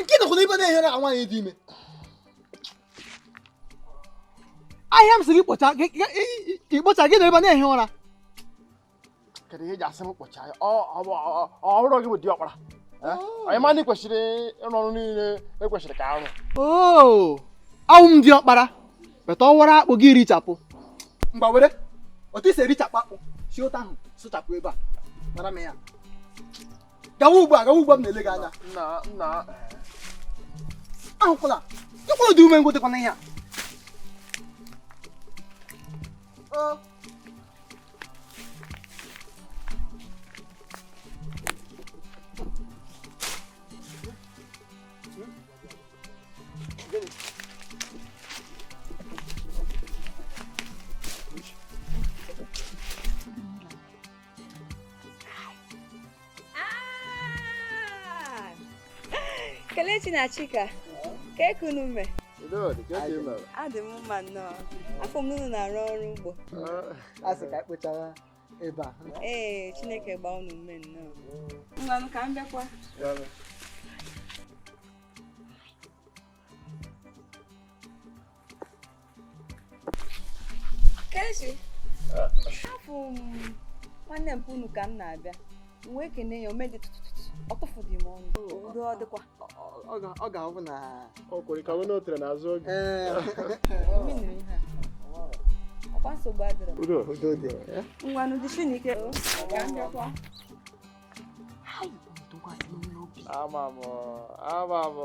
Nke nọkwa n'ebe na-ehi ụra nwaanyị dị ime. Ahịa m sị gị kpọcha ịkpọcha gị nọ ebe na-ehi ụra. Kedu ihe eji asị m kpọcha ya? Ọ bụrụ gị bụ diọkpara. Anyị ma ndị kwesịrị ịrụ ọrụ niile ekwesịrị ka arụ. Oo, awụ m diọkpara beta ọwara akpụ gị richapụ. Mgba were otu isi erichapụ akpụ si ụta ahụ sụchapụ ebe a mara m ya. Gawa ugbu a, gawa ugbu a m na-ele gị anya. Nna nna ahụkwala ịkwụrụ dị umengwụ dịkwana ihe a. Kelechi na Chika, ka eke unu mee? Adị m mma nnọọ. Afọ m unu na-arụ ọrụ ugbo. A sị ka anyị kpochara ebe a. Ee, Chineke gbaa unu ume nnọọ. Ngwanụ ka m bịakwa. Kelechi, afọ m nwanne m unu ka m na-abịa. M wee kene ya, o mee dị tụtụtụtụ, ọ tụfụdị m ọnụ. Udo ọ dịkwa? Ọ ga-ahụ na ọ kwere ka nwere otere n'azụ oge. Ọkwa nsogbu adịrọ. Udo dị. Ngwanụ dịsị n'ike. Ka m bịakwa. Ama m, ama m.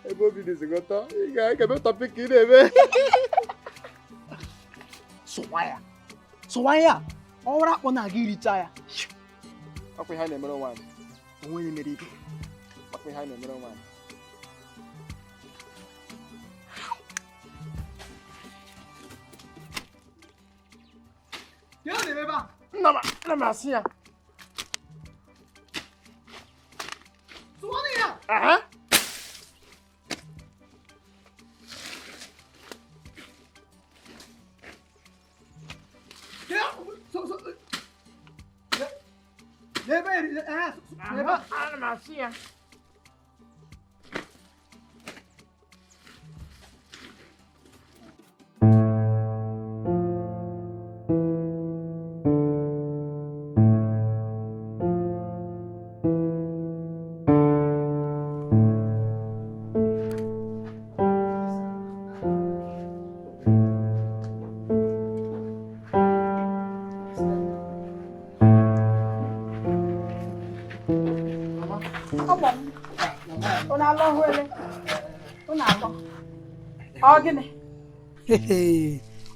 Ebe obi dịzị gị ụtọ, ị ga-eme tọpik ị na-eme. Sụwa ya, sụwa ya, ọwara akpụ na-aga iricha ya. Ọkwa ihe a na-emere onwe anyị. Onwe onye mere ibe. Ọkwa ihe a na-emere onwe anyị. Nna m asị ya. Sụwa ya. Aha. Ana m asị ya.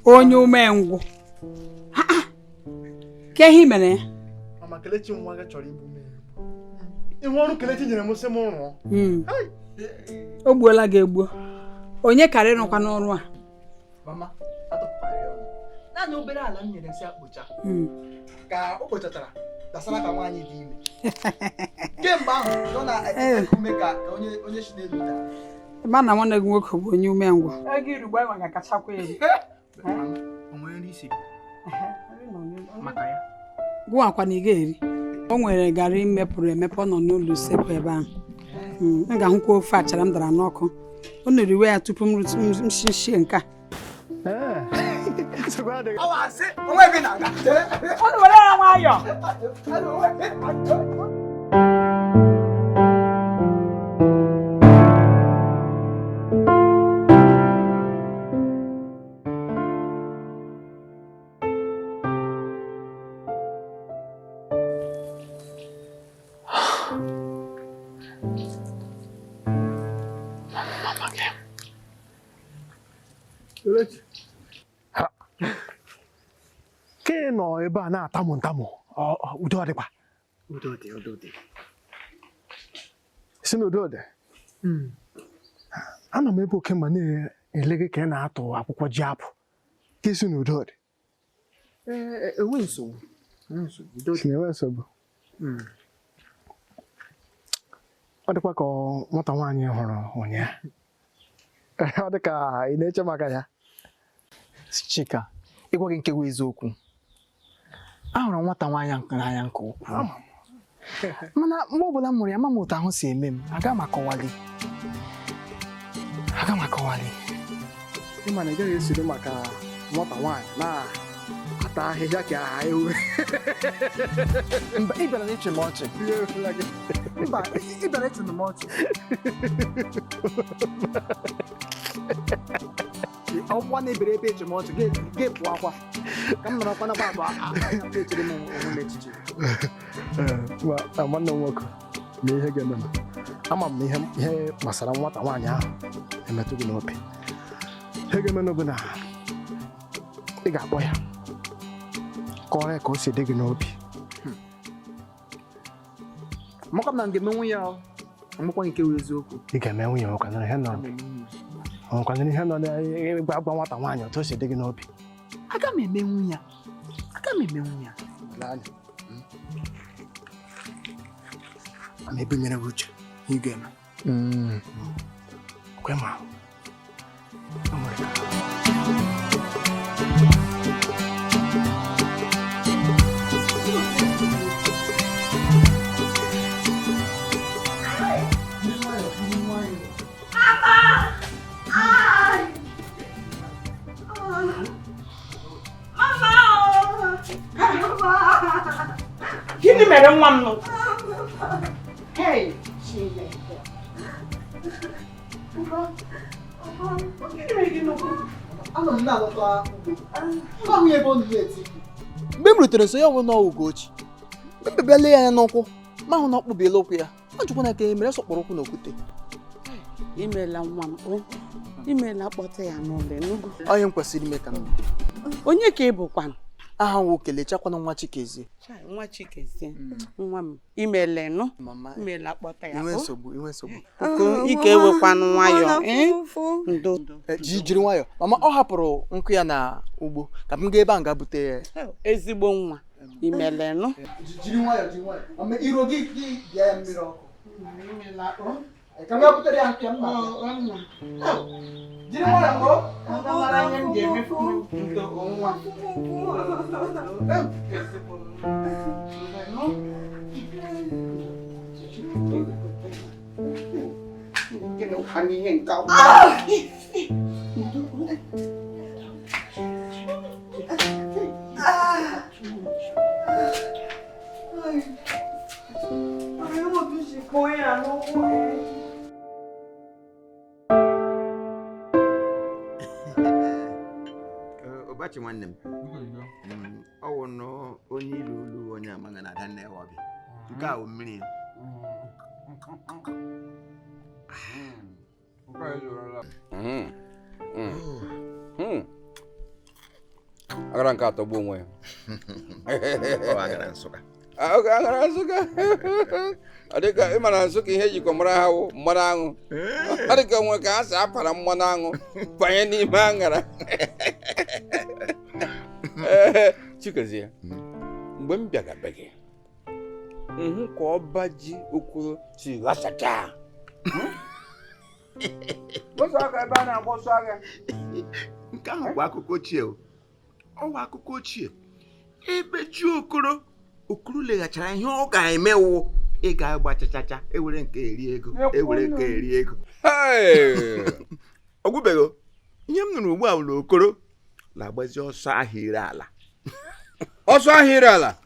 Onye umengwụ ka ihe mere ya? Mama Kelechi nwa gị chọrọ igbu m. Ihu ọrụ Kelechi nyere m sị m rụọ. O gbuola gị egbuo. Onye karịrị ịrụkwa n'ọrụ a? Mama, atọpụkwara ya ọnụ. Naanị obere ala m nyere nsị akpụcha ka o kpochachara dasara ka nwaanyị dị ime. Kemgbe ahụ ọ na-ekume ka onye si n'elu daa. Ma na nwanne gị nwoke bụ onye umengwụ. Ego irugbo enwe ga-akachakwa eri. Gụwakwa na ị ga-eri. O nwere garị mepụrụ emepe, ọ nọ n'ụlọ usekwu ebe ahụ. M ga-ahụkwa ofe achara m dara n'ọkụ. Unu riwe ya tupu m shishie nke a. Unu were ya nwayọọ. Ke nọ ebe a na-atamụ ntamụ, udo dịkwa. Udo dị, udo dị. Si na udo dị. Anọ m ebe oke mma na-ele gị ka ị na-atụ akwụkwọ ji apụ. Ka esi na udo dị. Enwe nsogbu. Si na enwe nsogbu. Ọ dịkwa ka nwata nwaanyị hụrụ ụnyaahụ. Ọ dị ka ị na-eche maka ya. Chika, ịgwa gị nke bụ eziokwu, ahụrụ m nwata nwaanyị n'anya nke ukwuu, mana mgbe ọbụla m mụrụ ya, ama m otu ahụ si eme m. Aga m akọwali, aga m akọwali. Ịma na ị gaghị esoro maka nwata nwaanyị na-ata ahịhịa ka ewu. Mba, ị bịara n'ịchị m ọchị. Mba, ị bịara ịchị m ọchị. Ọkwa na-ebere ebe ịchị m ọchị, gị pụọ akwa ka m nọrọ ọkwa nakwa abụọ echere m onwe m echiche. Nwanne m nwoke, na ihe ga-eme m, ama m na ihe gbasara nwata nwaanyị ahụ emetụ gị n'obi. Ihe ga-eme bụ na ị ga-akpọ ya, kọrọ ya ka o si dị gị n'obi. Amakwa m na m ga-emenwu ya, amakwa nke wụ eziokwu. Ị ga-eme nwunye, nwekwanụrụ ihe nọ n'ịgwa agwa nwata nwaanyị otu o si dị gị n'obi. Aga m emenwu ya, aga m emenwu ya. Ama ebinyere gị uche ị ga-eme. Kwe ma o nwere ka Gịnị mere nwa m nọ? Hey, Chineke. Anọ m na-alọta ugbo, ahụ ebe ọ na-eti mgbe m rutere nso ya, ọ bụ na Ugochi. Mgbe m bịa lee ya anya n'ụkwụ, ma hụ na ọ kpụbiela ụkwụ ya. Ọ jụkwa na ka e mere sọkpọrọ ụkwụ n'okwute. Imeela nwa m, o imeela kpọta ya n'ụlọ Enugu. Onye m kwesịrị ime ka m Onye ka ị bụkwanụ? Aha nwa Okelechakwana nwa Chikezie. Nwa Chikezie, nwa m, imeela nụ. Mama, Imeela kpọta ya. inwe nsogbu, inwe nsogbu. Ike ewekwanụ nwayọọ. Ndo. Jiri nwayọọ mama, ọ hapụrụ nkụ ya na ugbo ka m gaa ebe a nga bute ya. Ezigbo nwa, imeela nụ. Jiri nwayọọ, jiri nwayọọ mama, iro gị gị bịa ya mmiri ọkụ. Ka m gaa butere ya nkụ ya m na-abịa. Jiri nwayọọ o. Ụbọchị nwanne m, ọ wụ nọ onye ilu olu onye amaghị na ada nne ya ọbịa. Nke a wụ mmiri ya. Agara nke atọgbu onwe ya. Ọ agara Nsụka. Agara Nsụka. Ọ dịka ị mara Nsụka ihe ejikọ mara ha wụ mmanụ aṅụ. Ọ dịka onwe ka ha si apara mmanụ aṅụ banye n'ime aṅara. Chikezie, mgbe m bịara be gị, hụ ka ọba ji Okoro si ghasacha. Gbọsọ aka ebe a na-agba ọsọ agha. Nke ahụ bụ akụkọ ochie o. Ọ bụ akụkọ ochie. Ebe ji Okoro, Okoro leghachara ihe ọ ga-eme wụ ịga agba chachacha, ewere nke eri ego, ewere nke eri ego. Ọ gwụbeghị. Ihe m nụrụ ugbu a bụ na Okoro na-agbazi ọsọ ahịa ire ala. Ọsọ ahịa ire ala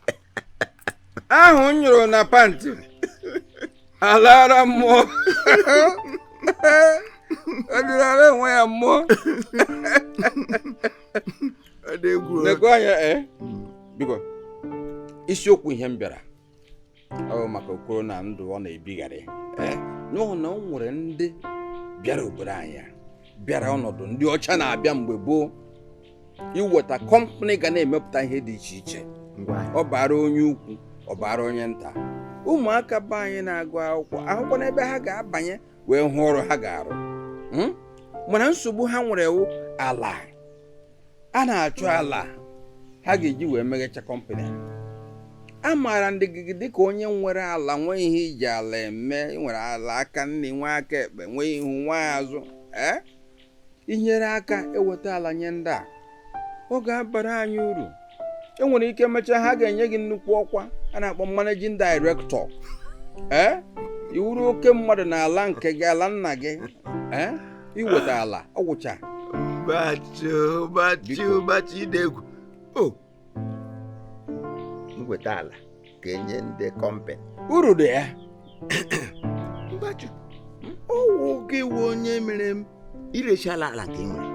ahụ m nyụrụ na pantị alara mmụọ. Ọ dịrara onwe ya mmụọ. Ọ dị egwu o. Lekwa anya, biko, isiokwu ihe m bịara ọ bụ maka Okoro na ndụ ọ na-ebigharị. N'ụhụ na o nwere ndị bịara obodo anyị bịara ọnọdụ ndị ọcha na-abịa mgbe gboo iweta kọmpanị ga na-emepụta ihe dị iche iche. Ọ bara onye ukwu, ọ bara onye nta. Ụmụaka be anyị na-agụ akwụkwọ ahụkwa n'ebe ha ga-abanye wee hụ ọrụ ha ga-arụ. Mana nsogbu ha nwere wụ ala. A na-achọ ala ha ga-eji wee meghecha kọmpanị. A maara ndị gị dịka onye nwere ala, nwee ihe iji ala eme, nwere ala aka nne, nwee aka ekpe, nwee ihu, nwee azụ. Inyere aka eweta ala nye ndị a. Ọ ga-abara anyị uru. Enwere ike mechaa ha ga-enye gị nnukwu ọkwa a na-akpọ managing director. Ee, iwuru oke mmadụ n'ala nke gị, ala nna gị. Ee, iweta ala ọ gwụcha. Ụbachi idegwu. O nweta ala ka enye ndị kọmpanị. Uru dị ya. Mbachu, ọwụ gị wụ onye mere m irechala ala nke nwere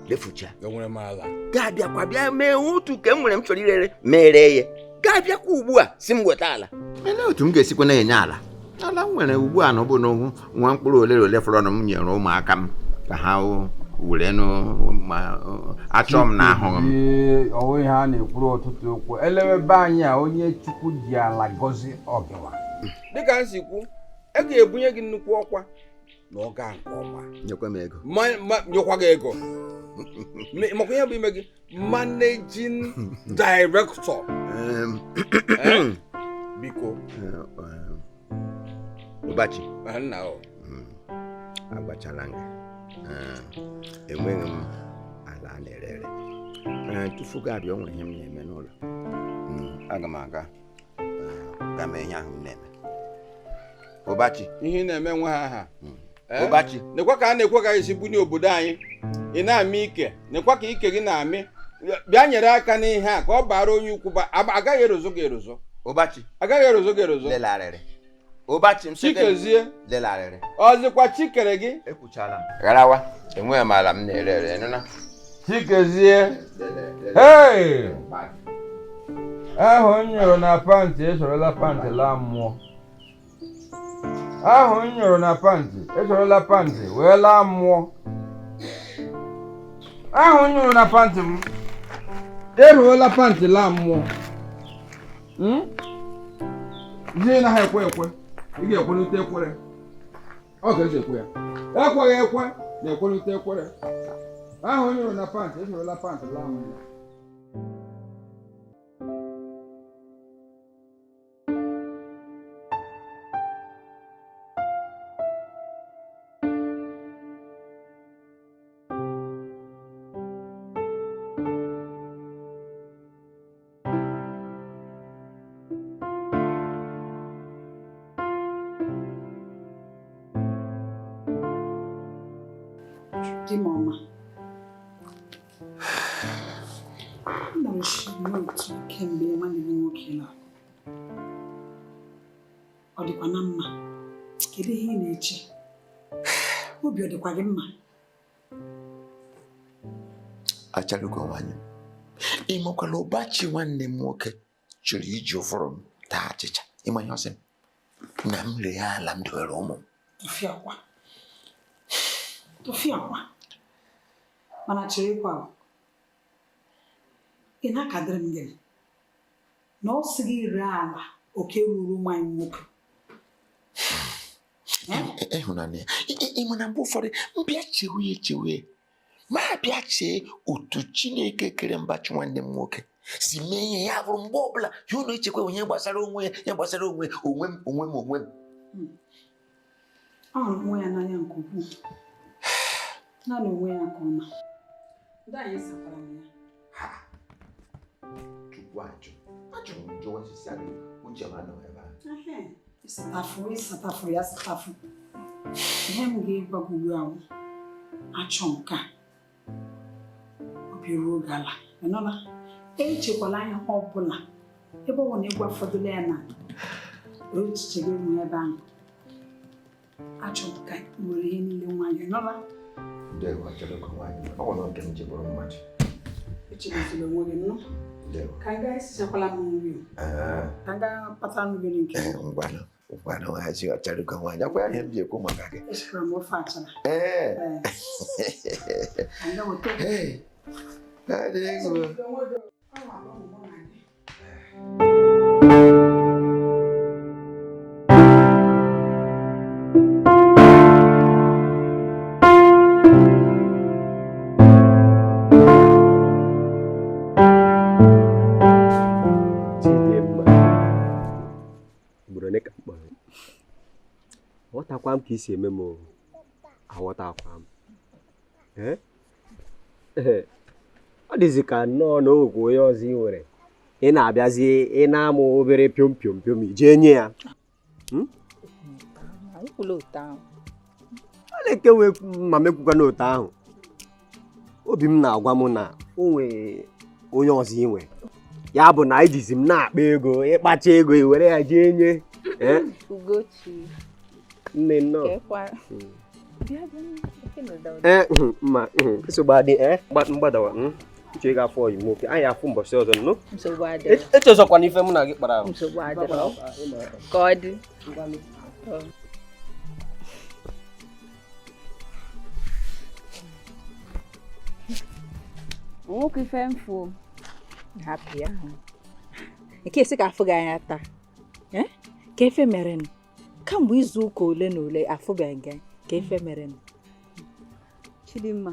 lefucha. Enwere m ala. Ga-abịakwa bịa mee otu ka m nwere m chọrọ irere mere ya. Ga-abịakwa ugbu a si m weta ala. Elee otu m ga-esikwa na-enye ala? Ala m nwere ugbu a na ọ bụ n'ugwu nwa mkpụrụ ole na ole fọrọ na m nyere ụmụaka m ka ha were nụ ma achọ m na ahụghị m. Ọwụ ihe a na-ekwuru ọtụtụ okwu. Elewe be anyị a onye Chukwu ji ala gọzie ọgịwa. Dịka m si kwu, e ga-ebunye gị nnukwu ọkwa na ọ gaa nke ọma. Nyekwa m ego. Nyekwa gị ego. Makwa ihe bụ ime gị managing director. Biko. Ụbachi. Nna o. Agbachala gị. Enweghị m ala a na-ere ere. Tufu gị abịa, o nwere ihe m na-eme n'ụlọ. Aga m aga ga mee ihe ahụ m na-eme. Ụbachi. Ihe ị na-eme nwe ha aha. Ụbachi. Nekwa ka a na-ekwe ka esi bunye obodo anyị. Ị na-amị ike, nekwa ka ike gị na-amị. Bịa nyere aka n'ihe a ka ọ bara onye ukwu ba agaghị erozo gị erozo. Ụbachi. Agaghị erozo gị erozo. Lelarịrị. Ụbachi m sị gị. Chikezie. Lelarịrị. Ọzịkwa chikere gị. Ekwuchala m. Gharawa, enweghị m ala m na-ere ere, nụna. Chikezie. Hey! Ahụ m nyụrụ na pantị esorola pantị laa mmụọ. Ahụ m nyụrụ na pantị esorola pantị wee laa mmụọ. Ahụ m nyụrụ na pantị m eruola pantị laa mmụọ. Ihe naghị ekwe ekwe, ị ga-ekwenute ekwere. Ọ ga-esi ekwe ya. Ekweghị ekwe na-ekwenute ekwere. Ahụ m nyụrụ na pantị esorola pantị laa mmụọ. Di m ọma, m nọrọ n'otu kemgbe nwanne m nwoke nọ. Ọ dịkwa na mma? Kedu ihe ị na-eche? Obi ọ dịkwa gị mma? Achalugo nwanyị m, ị makwala Ụbachi nwanne m nwoke chọrọ iji ụfụrụ m taa achịcha. Ịma ihe ọ sị m? Na m ree ala m dowere ụmụ m. Tụfịakwa. Tụfịakwa. Mana cherekwa, ị na-akadịrị m gịnị? Na ọ sị gị ree ala oke ruru nwaanyị nwoke. Ịhụnanya ya. Ị ma na mgbe ụfọdụ mbịa chewe echewe ma bịa chee otu Chineke kere Mbachi nwanne m nwoke si mee ihe ya bụrụ mgbe ọbụla ya ụlọ echekwa onye gbasara onwe ya, ya gbasara onwe onwe m onwe m onwe m. Ọ hụrụ onwe ya n'anya nke ukwuu. Naanị onwe ya ka ọma. Ndị anyị sakwara m ya. Ha! Chukwu ajụ. Ajụrụ m jụọ osisi a uche m anọ ebe a. Ịsatafụ ya satafụ. Ihe m ga-egwa gị ugbu a achọ nke a. Obi ruo oge ala. Ị nụla? Echekwala ihe ọ bụla. Ebe ọ bụ na ịgwa fọdụla ya na echiche gị nwe ebe ahụ. Achọ m ka ị nwere ihe niile nwaanyị. Nụla? Ndewo, Achalugo nwaanyị. Ọ nwere oge m ji bụrụ mmadụ. Echegbuzila onwe gị nnọọ. Ndewo. Ka anyị gaa esichakwala m nri o. Ka anyị gaa kpata nri nke. Ngwanụ, ngwanụ hazi Achalugo nwaanyị. Ọkwa ihe m ji ekwu maka gị. Esikwara m ofe achara. Ee. Ka anyị gaa weta. Ee. Adị egwu. Aghọtakwa m ka isi eme m, aghọtakwa m. Ọ dịzị ka nnọọ na o nwekwa onye ọzọ ị nwere. Ị na-abịazi ị na-amụ obere piom piom piom ijee nye ya. Ọ na-ekewe ma mekwukwa n'otu ahụ. Obi m na-agwa m na o nwere onye ọzọ ị nwere. Ya bụ na ijizi m na-akpa ego, ịkpacha ego i were ya jee nye. Ugochi. Nne nnọọ. Mma nsogbu adị mgbadawa uche ị ga-afọ ọyị nwoke anyị afụ mbọchị ọzọ nnụ. Echezọkwana ife mụ na gị kpara ahụ. Ka ọ dị. Nwoke ife mfu. Hapụ ya. Nke esi ka afụ gị anya taa. Ka efe mere nụ? Kamgbe izu ụka ole na ole afụbeghị gị ka efe mere nụ. Chidimma,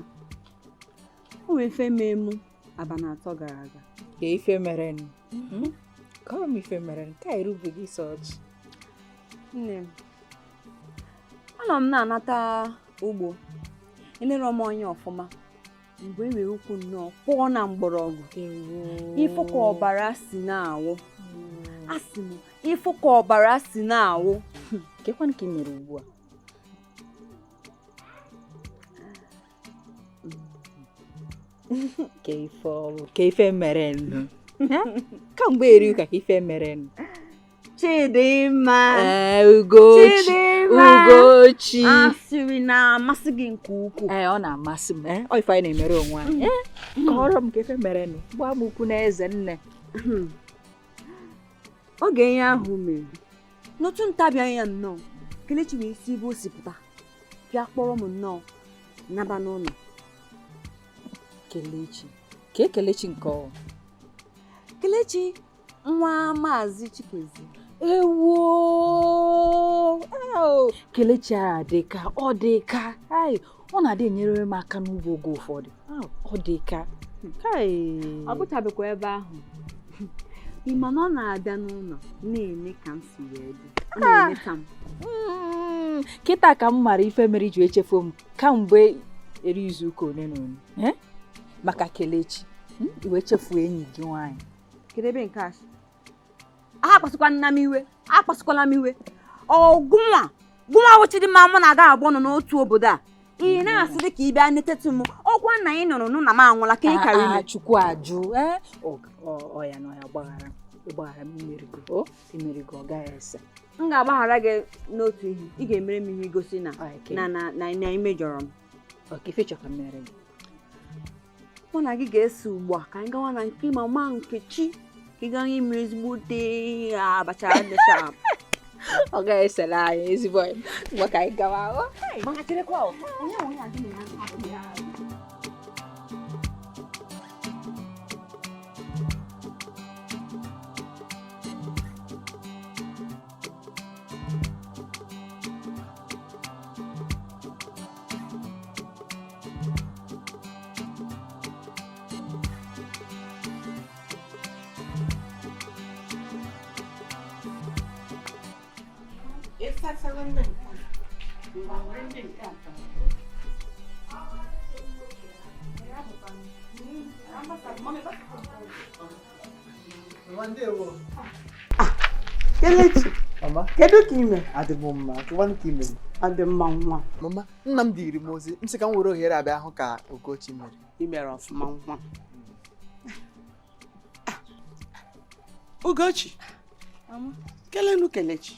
o nwere ife mee mụ abalị 3 gara aga. Ka ife mere nụ? Kọọ m ife mere nụ, ka erubeghị isi ọchị. Nne m, anọ m na-anata ugbo, elero m onye ọfụma. Mgbe e nwere ụkwụ nnọọ kwụọ na mgbọrọgwụ. Ịfụ ka ọbara si na-awụ. Asị m, ịfụ ka ọbara si na-awụ. Kekwanụ ka ị mere ugbu a? Ka ife mere nụ. Kamgbe eri ụka ka ife mere nụ. Chidimma. Ugochi. Ugochi. Asịrị na-amasị gị nke ukwuu. Ọ na-amasị m. Ọ ife anyị na-emere onwe anyị. Kọrọ m ka ife mere nụ. Gbaa m ukwu n'eze nne. Oge ihe ahụ mere, n'otu ntabi anya nnọọ, Kelechi wee si ebe o si pụta, bịa kpọrọ m nnọọ naba n'ụlọ. Kelechi? Ka Kelechi nke ọ? Kelechi nwa Maazị Chikezie. Ewo! Kelechi a dị ka ọ dị ka ọ na-adị enyere m aka n'ugbo oge ụfọdụ. Ọ dị ka ọ bụchabekwa ebe ahụ. Ị ma na ọ na-abịa n'ụlọ na-eme ka m si wee dị. Ọ na-eleta m. Kịta ka m mara ife mere iji echefu m kamgbe eri izu ụka ole na ole. Maka Kelechi, i wee chefuo enyi gị nwaanyị. Kedu ebe nke a si? Akpasụkwana m iwe, akpasụkwala m iwe. Ọ gụnwa gụnwa Chidimma mụ na-aga abụọ nọ n'otu obodo a. Ị na-asị dị ka ị bịa netetụ m, ọkwa na ị nọrọ nụ na m anwụla ka ị karịrị ime. Chukwu ajụ, ọ ya na ya gbaghara ịgbaghara m imerigo, imerigo ọ gaghị ese. M ga-agbaghara gị n'otu ihe, ị ga-emere m ihe igosi na na na na imejọrọ m. Ọka ife chọka mere gị. Mụ na gị ga-eso ugbu a ka anyị gawa na nke mama Nkechi ka ị gaa ime ezigbo abacha dị sharp. Ọ gaghị esere anyị ezigbo ngwa ka anyị gawa. Mana cherekwa onye nwe ya gị na ya. Kelechi, Mama, kedu ka ime? Adị m mma, kedu ka ime? Adị mma nwa. Mama, nna m dịrị m ozi, m sị ka m were ohere abịa hụ ka Ugochi mere. Ị mere ọfụma nwa. Ugochi, kelenu Kelechi.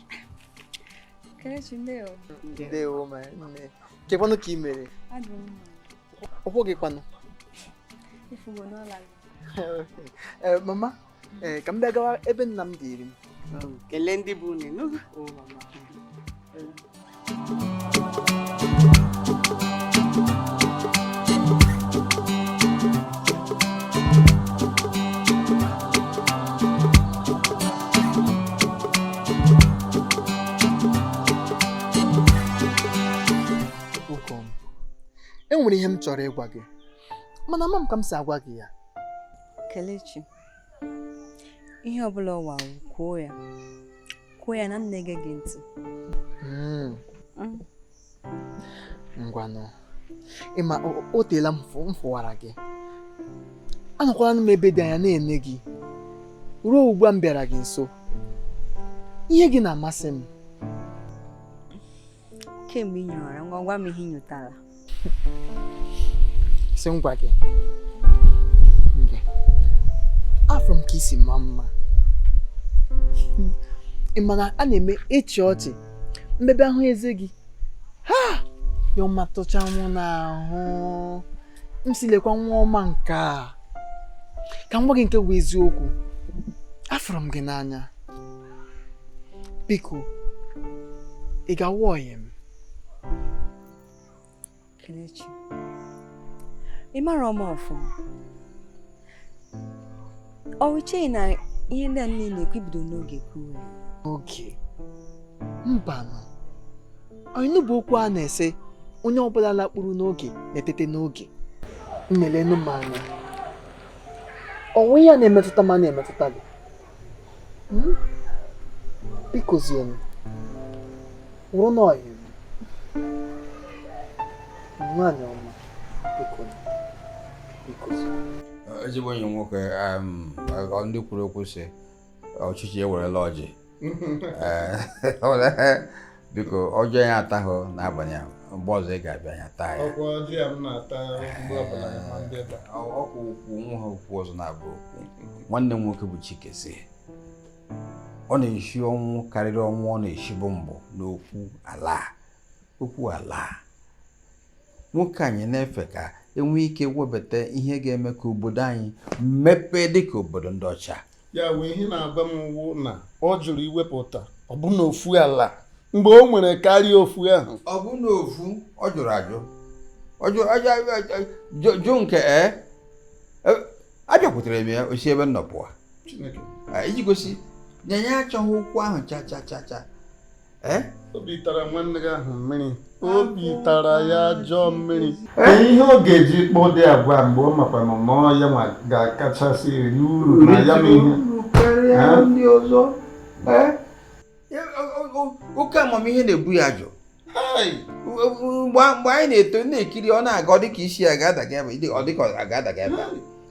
Kelechi, ndewo. Ndewo ma nne. Kekwanụ ka ị mere? Adị m mma. Ụkwụ gị kwanụ? Ifugo n'ụlọ. Mama, ka m bịa gawa ebe nna m dịrị m. Kelee ndị bụ unu n'oge. Ugo m, enwere ihe m chọrọ ịgwa gị, mana ama m ka m si agwa gị ya. Kelechi, ihe ọbụla ọwa kwuo ya, kwuo ya na m na-ege gị ntị. Ngwanụ, ịma o teela m fụwara gị. Anọkwala m ebe dị anya na-ene gị. Ruo ugbu a m bịara gị nso. Ihe gị na-amasị m. Kemgbe ị nyụrụ ngwa gwa m ihe ị nyụtara. Sị m gwa gị. Afọ m ka isi maa mma. Ị ma na a na-eme ịchị ọchị mmebe ahụ eze gị. Ha! Ya ọma tụcha mụ n'ahụ. M si lekwa nwa ọma nke a. Ka m gwa gị nke bụ eziokwu. Afụrụ m gị n'anya. Biko, ị ga-awụ ọyị m? Kelechi, ị mara ọma ọfụma. Ọ ucheghị na ihe ndị a niile ekwibido n'oge kwuwe. Oge? Mbanụ. Ọyịnụ bụ okwu a na-ese onye ọbụla lakpuru n'oge na-etete n'oge. M na-elenu m anya. Ọnwụ ya na-emetụta ma na-emetụta gị. Biko zienụ. Wụrụ n'ọyị m. Nwaanyị ọma, biko. Biko zienụ. Ezigbo enyi nwoke, ndị kwuru okwu sị ọchịchị ewerela ọjị. Biko ọjọọ ya atahụ n'abalị a, mgbe ọzọ ị ga-abịa ya taa ya. Ọkwa ọjị a m na-ata mgbe ọbụla ya ma ndị ebe a. Ọkwa okwu nwa ha okwu ọzọ na-abụ okwu. Nwanne m nwoke bụ Chikezie. Ọ na-eshi ọnwụ karịrị ọnwụ ọ na-eshibu mbụ n'okwu ala. Okwu ala. Nwoke anyị na-efe ka enwee ike webata ihe ga-eme ka obodo anyị mepee dịka obodo ndị ọcha. Ya wee ihe na-agba m wụ na ọ jụrụ iwepụta ọbụna ofu ala mgbe o nwere karịa ofu ahụ. Ọ bụ na ofu ọ jụrụ ajụ. Jụ nke abịakwutere m ya osi ebe m nọ pụọ. Iji gosi na ya achọghị okwu ahụ cha cha cha cha. Obi tara nwanne gị ahụ mmiri. Obi tara ya ajọ mmiri. Ihe ọ ga-eji kpọọ dị agwa mgbe ọ makwa na ọ ya nwa ga-akachasị eri uru na ya ma ihe karịa ndị ọzọ. Oke amamihe na-ebu ya ajụ. Mgbe anyị na-eto na-ekiri ọ na-aga ọ dịka isi ya ga-adaga ebe ọ dịka ọ ga-adaga ebe.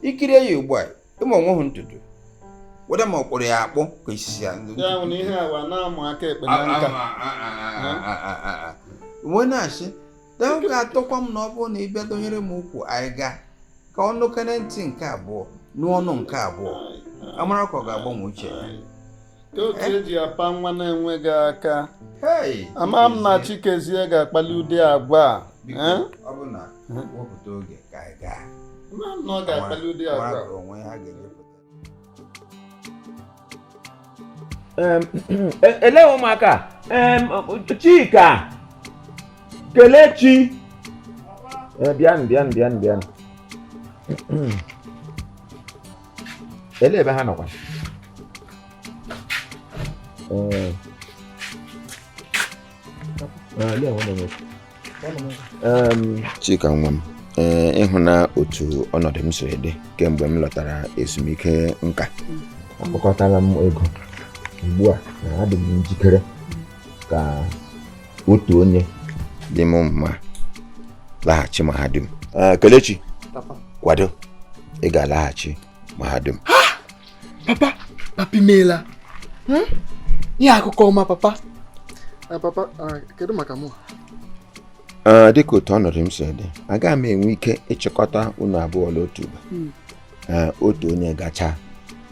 Ikiri ya ugbu a ịma onwe hụ ntutu. Weda ma ọ kpụrụ ya akpụ ka isi ya. Ya nwere ihe awa na-amụ aka ekpe na nka. Mgbe na-asị da ga-atọkwa m na ọ bụrụ na ị bịa dọnyere m ụkwụ anyị gaa ka ọ nụkene ntị nke abụọ n'ọnụ nke abụọ amara ka ọ ga-agbanwe uche ya. Ka otu eji apa nwa na-enweghị aka. Ama m na Chikezie ga-akpali ụdị agwa a. Ọ bụ na wepụta oge ka anyị gaa. Ama m na ọ ga-akpali ụdị agwa a. Onwe ha ga-ejepụta. Elee ụmụaka? Chika, Kelechi, bịanụ bịanụ bịanụ bịanụ. Elee ebe ha nọkwa? Chika nwa m, ịhụ na otu ọnọdụ m siri dị kemgbe m lọtara ezumike nka, akpọkọtala m ego. Ugbu a na adị m njikere ka otu onye dị m mma laghachi mahadum. Kelechi, kwado, ị ga-alaghachi mahadum. Papa, papa imeela. Ihe akụkọ ọma papa. Papa, kedu maka mụ? Dịka otu ọnọdụ m si dị, agaghị m enwe ike ịchịkọta unu abụọ n'otu ugbo. Otu onye gacha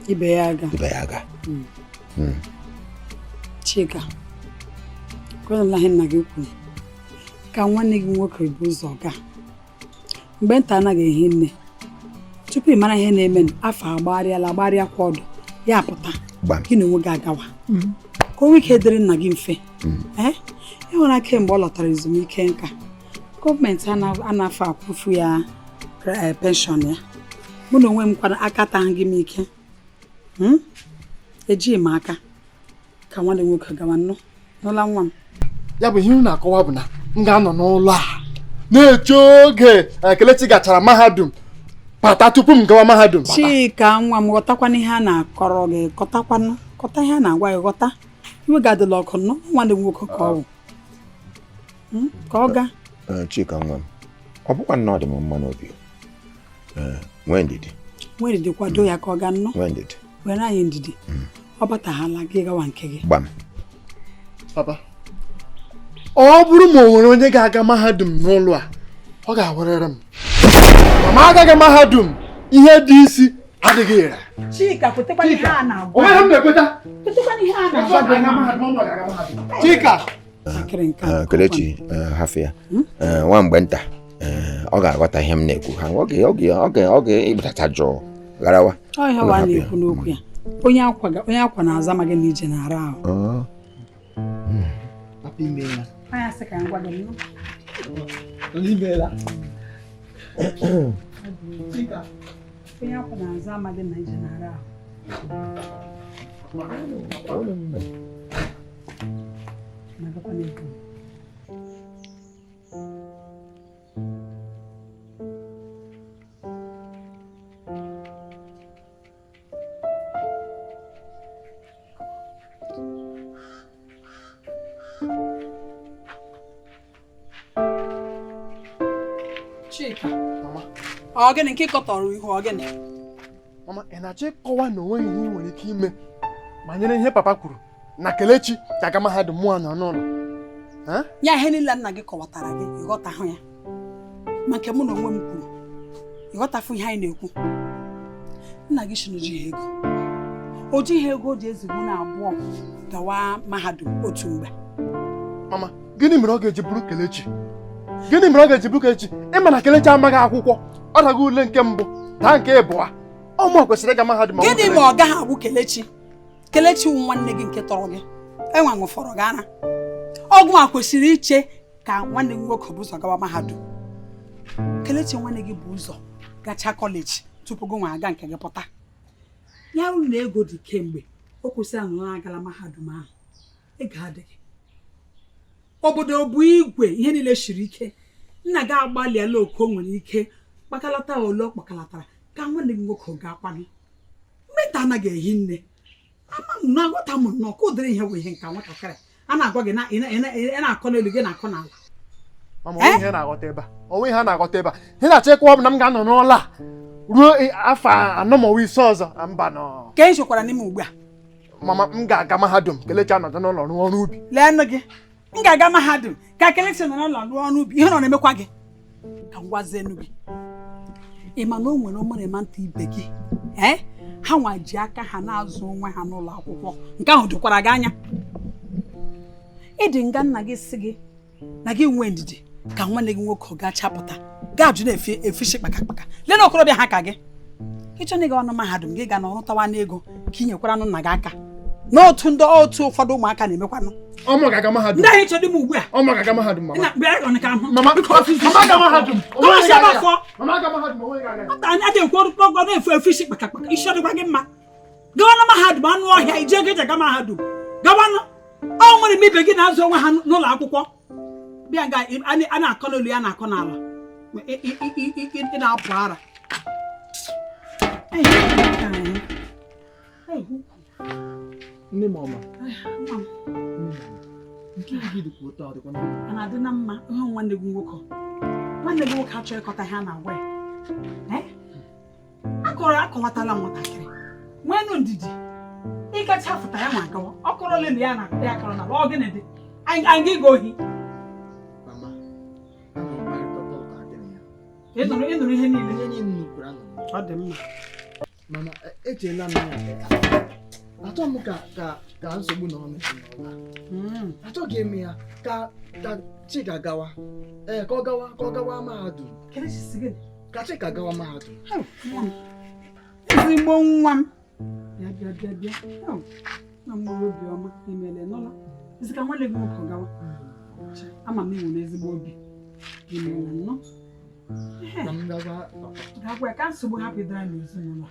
ibe ya aga. Ibe ya aga. Chika, kwenụla ihe nna gị kwuru ka nwanne gị nwoke bụ ụzọ gaa. Mgbe nta anaghị ehi nne, tupu ị mara ihe na-eme, afọ agbagharịala agbagharịa kwa ọdụ ya pụta gị na onwe gị agawa ka o nwee ike dịrị nna gị mfe. Ịhụra kemgbe ọ lọtara ezumike nka, gọọmenti anaghị akwụfu ya penshọn ya. Mụ na onwe m kwara aka taghị gị m ike. Ejighị m aka ka nwanne nwoke gawa nnụ n'ụlọ nwa m. Ya bụ ihe unu na-akọwa bụ na m ga-anọ n'ụlọ a na-eche oge Kelechi gachara mahadum bata tupu m gawa mahadum. Chika nwa m, ghọtakwana ihe a na-akọrọ gị, kọtakwanụ, kọta ihe a na-agwa gị, ghọta. Iwe ga-adịla ọkụ nnụ nwanne m nwoke ka ọ bụ ka ọ gaa. Chika nwa m, ọ bụkwa na ọ dị m mma n'obi. Nwee ndidi. Nwee ndidi kwado ya ka ọ gaa nnọọ. Nwee ndidi. Were anyị ndidi. Ọ bataghala gị gawa nke gị. Gbam. Papa, ọ bụrụ ma o nwere onye ga-aga mahadum n'ụlọ a, ọ ga-awụrịrị m. Mama agaghị mahadum, ihe dị isi adịghị ire. Chika, kwetekwana ihe a na-agwa. Onwe ihe m na-ekweta. Kwetekwana ihe a na-agwa. Chika. Kelechi, hafụ ya. Nwa mgbe nta, ọ ga-aghọta ihe m na-ekwu. Ha ọ ga-ịgbatacha jụụ gharawa. Ọ ihe wa na-ekwu n'okwu ya. Onye akwa na-aza ma gị na ije na-ara ahụ. Papa imeela. Anyị asị ka m gwa gị nnọọ. Imeela. Chika. Onye akwa na-aza ama gị na ije na-ara ahụ. Na-agakwa n'ego. Chika. Mama. Ọ gịnị nke kọtọrọ ihu ọ gịnị? Mama, ị na-achọ ịkọwa na onweghị ihe ị nwere ike ime banyere ihe papa kwuru na Kelechi ga-aga mahadum mụ anọ n'ụlọ. Ya ihe niile nna gị kọwatara gị, ịghọtahụ ya. Ma nke mụ na onwe m kwuru, ịghọtafụ ihe anyị na-ekwu. Nna gị si na o jighị ego. O jighị ego o ji ezigbo na abụọ gawa mahadum otu mgbe. Mama, gịnị mere ọ ga-eji bụrụ Kelechi? Gịnị mere ọ ga-eji bụrụ Kelechi? Ịma na Kelechi amaghị akwụkwọ, ọ dago ule nke mbụ, daa nke ịbụa. Ọ kwesịrị ịga mahadum. Gịnị ma ọ gaghị abụ Kelechi? Kelechi wụ nwanne gị nke tọrọ gị. Enwe ṅụfọrọ gị ara. Ọgwụ a kwesịrị iche ka nwanne gị nwoke bụ ụzọ gawa mahadum. Kelechi nwanne gị bụ ụzọ gachaa kọleji tupu gị nwa aga nke gị pụta. Ya ruru na ego dị kemgbe o kwesịrị na ọ agala mahadum ahụ. Ego adịghị. Obodo bụ igwe, ihe niile siri ike. Nna gị agbalịala oke o nwere ike kpakalata ole ọ kpakalatara ka nwanne gị nwoke ga-akwanụ. Mmeta anaghị ehi nne. Ama m na aghọta m nnọọ ka ụdịrị ihe bụ ihe nka nwatakịrị a na-agwa gị na ị na-akọ n'elu gị na-akọ n'ala. Mama, onwe ihe na-aghọta ebe a. Onwe ihe na-aghọta ebe a. Ihe na-achọ ịkọwa bụ na m ga-anọ n'ụlọ a ruo afọ 4 ma ọ bụ 5 ọzọ. Mba nọ. Ka e chekwara n'ime ugbu a. Mama, m ga-aga mahadum. Kelechi anọdụ n'ụlọ rụọ ọrụ ubi. Lee nụ gị. M ga-aga mahadum ka Kelechi nọ n'ụlọ rụọ ọrụ ubi. Ihe nọ na-emekwa gị. Ka m gwazie nụ gị. Ị ma na o nwere ụmụrịma nta ibe gị. Ha nwa ji aka ha na-azụ onwe ha n'ụlọ akwụkwọ. Nke ahụ dokwara gị anya. Ịdị nga nna gị si gị na gị nwee ndidi ka nwanne gị nwoke ga-achapụta gaa jụ na-efe efishi kpakakpaka. Lee na okorobịa ha ka gị. Ịchọ na ịgawa na mahadum gị ga na ọrụ tawa n'ego ka ị nyekwara nna gị aka. N'otu ndị otu ụfọdụ ụmụaka na-emekwanụ. Ọmụ ga-aga mahadum. Ndị ahụ ịchọ dị m ugbu a. Ọmụ ga-aga mahadum mama. Mama, mama ga mahadum. Mama ga mahadum. Adị ekwu ọrụ kpọgọ na-efu efu isi kpakakpaka. Isi ọ dịkwa gị mma. Gawa na mahadum anụ ọhịa ije ego eji aga mahadum. Gawanụ. Ọ nwere m ibe gị na-azụ onwe ha n'ụlọ akwụkwọ. Bịa nga a na-akọ n'elu ya na-akọ n'ala. Ị na-apụ ara. Nne m ọma. Nke gị dịkwa ụtọ, ọ dịkwa na mma. A na-adị na mma ihe nwanne gị nwoke. Nwanne gị nwoke achọghị ịkọta ihe a na-agwa ya. Akọwatala nwatakịrị. Nweenụ ndidi. Ịgacha fụta ya ma agawa. Ọ kọrọ lelu ya na ya kọrọ n'ala. Ọ gịnị dị? Anyị ga-ego ohi. Mama, ana m akparịta ụka gị na ya. Ị nụrụ ihe niile. Ihe niile kwuru anụrụ m. Ọ dị mma. Mama, echeela m ya. Achọ m ka nsogbu nọrọ n'ezinụlọ a. Achọghị m ya ka Chika gawa. Ee, ka ọ gawa mahadum. Ka Chika gawa mahadum. Ezigbo nwa m. Bịa bịa bịa bịa. Na m nwere obiọma imele n'ụlọ. Ezi ka nwanne gị nwoke gawa. Ama m iwu n'ezigbo obi. Imela nnọọ. Gagwa ka nsogbu hapụ ịdara n'ezinụlọ.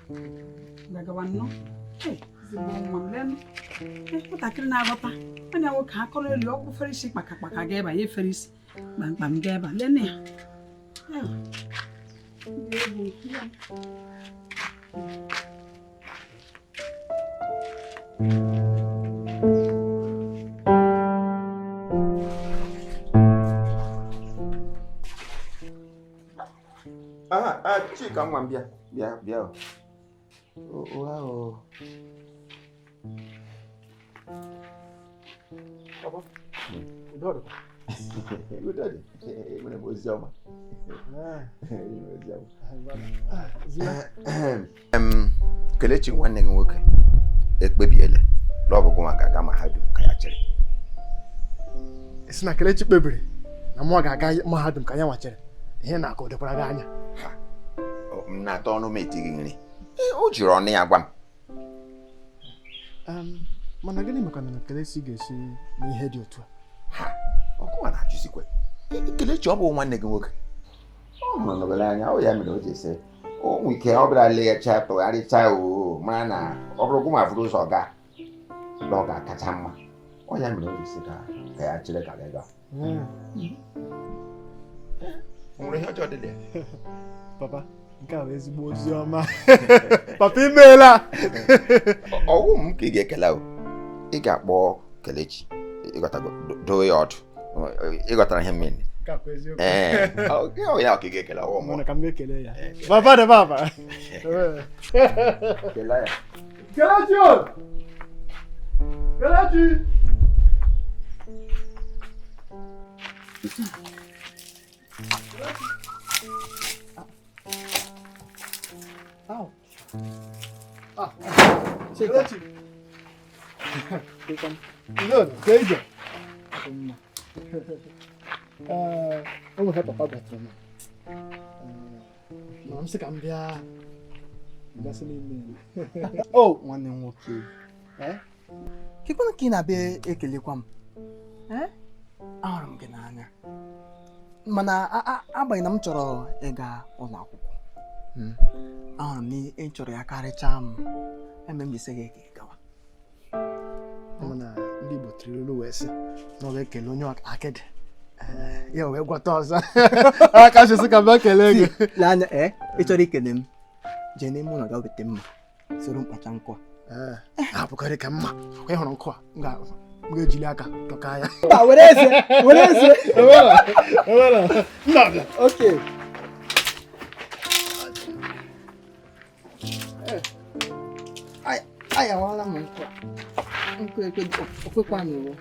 Gagawa nnọọ. Ezigbo nwa m leenụ. Nwatakịrị na-aghọta. Onye nwoke akọrọ elu ọkpụ fere isi kpakakpaka ga ebe ya efere isi kpamkpam ga ebe leenụ ya. Chika nwa m bịa bịa bịa. Wow. Papa, udo dịkwa. Udo dị. Enwere m ozi ọma. Enwere m ozi ọma. Kelechi nwanne gị nwoke ekpebiela na ọ bụ gịnwa ga-aga mahadum ka ya chere. Ị sị na Kelechi kpebiri na mụ ga-aga mahadum ka ya nwachere ihe na-akọ dịkwara gị anya. M na-ata ọnụ m etighị nri. O jiri ọnụ ya gwa m. Mana gịnị maka na Kelechi ga-esi n'ihe dị otu a? Ha, ọkụwa na-ajụzikwa. Kelechi ọ bụ nwanne gị nwoke. Ọ hụrụ n'obere anya, ọ ya mere o ji ese. O nwere ike ọ bịara leghacha tụgharịcha oo mara na ọ bụrụ gụnwa buru ụzọ gaa na ọ ga-akacha mma. Ọ ya mere o ji sị ka ya chere ka gị gaa. O nwere ihe ọjọọ dị na ya? Papa, nke a bụ ezigbo ozi ọma. Papa, imeela. Ọwụ m ka ị ga-ekele o. Ị ga-akpọ Kelechi, ịghọtago, doo ya ọdụ. Ịghọtara ihe mmiri. Ee, ọ ya ka ị ga-ekele ọwụ m. Mana ka m ga-ekele ya. Papa dị papa. Kelee ya. Kelechi o! Kelechi! Au. Ah, Kelechi. Udo, ka ije. Ee, o nwere papa gwatara m. Ma m sị ka m bịa gasị n'ime. O, nwanne m nwoke. Kekwanụ ka ị na-abịa ekelekwa m? Ahụrụ m gị n'anya. Mana agbanyeghị na m chọrọ ịga ụlọ akwụkwọ. Ahụrụ m na ị chọrọ ya karịchaa m. Eme m ji sị gị ka ị gawa. Mana ndị Igbo tiri ilu wee sị na ọ ga-ekele onye akịdị ya wee gwọta ọzọ. Aka sị ka m bịa kelee gị. Lee anya, ị chọrọ ikele m, jee n'ime ụlọ ga weta mma, soro mkpacha nkụ a. Hapụkarị ka mma, ị hụrụ nkụ a, m ga-ejili aka dọka ya. Mba, were eze, were eze. Nna bịa. Okay. Ayawala m nkụ a. Nkụ ekwekwa n'ụwa.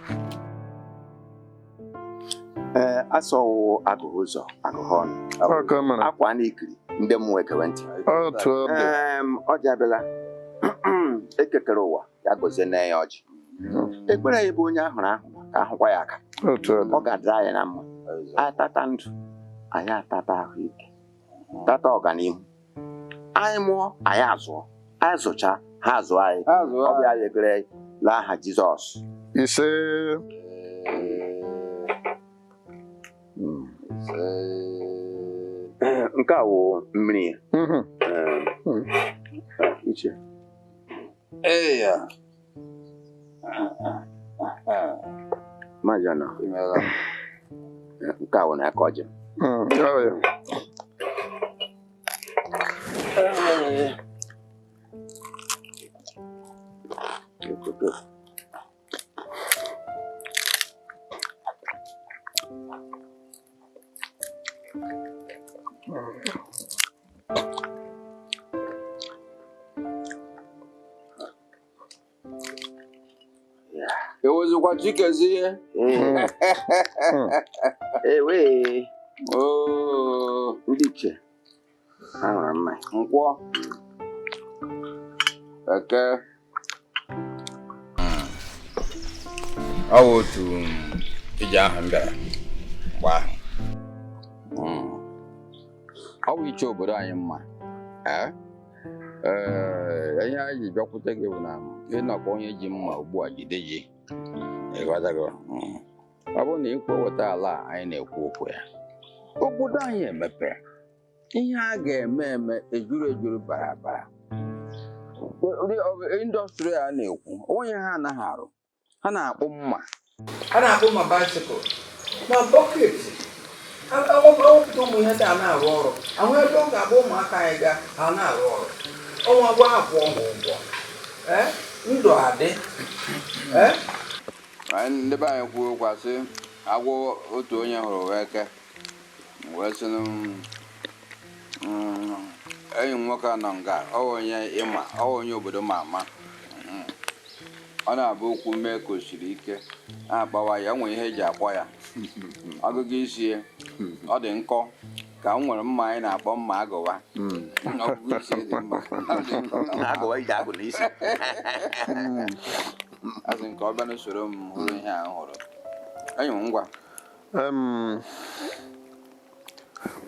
Ee, asọwụ agụghị ụzọ agụghị ọnụ. Akwa na-ekiri ndị mmụọ ekewe ntị. Ọjị abịala. Ekekere ụwa ya gọzie nne ya ọjị. Ekpere ya bụ onye ahụrụ ahụ ka ahụkwa ya aka. Ọ ga-adịrị anyị na mma. Anyị tata ndụ, anyị atata ahụike, tata ọganihu. Anyị mụọ, anyị azụọ, anyị zụcha, ha azụ anyị. Ọ bịa anyị ekpere laa aha Jizọs. Ise. Nke a wụ mmiri ya. Iche. Ee. Maazị Ọnọ. Nke a wụ n'aka ọjị. Ewezikwa Chikezie. Ewe. Ndị iche ahụrụ mma. Nkwọ. Eke. Ọ bụ otu ije ahụ m bịara mgbe ahụ. Ọ bụ iche obodo anyị mma. Ee, ihe anyị ji bịakwute gị bụ na ịnọkọ onye ji mma ugbu a jide ji. Ịghọtago? Ọ bụrụ na ikwe weta ala a anyị na-ekwu okwu ya, obodo anyị emepe, ihe a ga-eme eme ejuru ejuru bara bara. Indọstrị a na-ekwu onye ha anaghị arụ, ha na-akpụ mma, ha na-akpụ ma baisikụl ma bọket, awepụta ụmụ ihe ndị a na-arụ ọrụ ahụ ebe ọ ga-abụ ụmụaka anyị ga ha na-arụ ọrụ ọnwa gwa akwụọ ha ụgwọ, ndụ adị. Ndị be anyị kwuo okwu asị agwọ otu onye hụrụ wee ke wee sị Enyi m nwoke a nọ nga, ọ wụ onye ịma, ọ wụ onye obodo ma ama. Ọ na-abụ okwu mee ka o siri ike na-akpawa ya, o nwere ihe eji akpọ ya. Ọgụgụ isi ya, ọ dị nkọ ka m nwere mma anyị na-akpọ mma agụwa. Ọgụgụ isi dị mma. Ọ dị nkọ ka mma. Agụwa iji agụ n'isi. Asị m ka ọ bịa n'usoro m hụrụ ihe a m hụrụ. Enyi m, ngwa.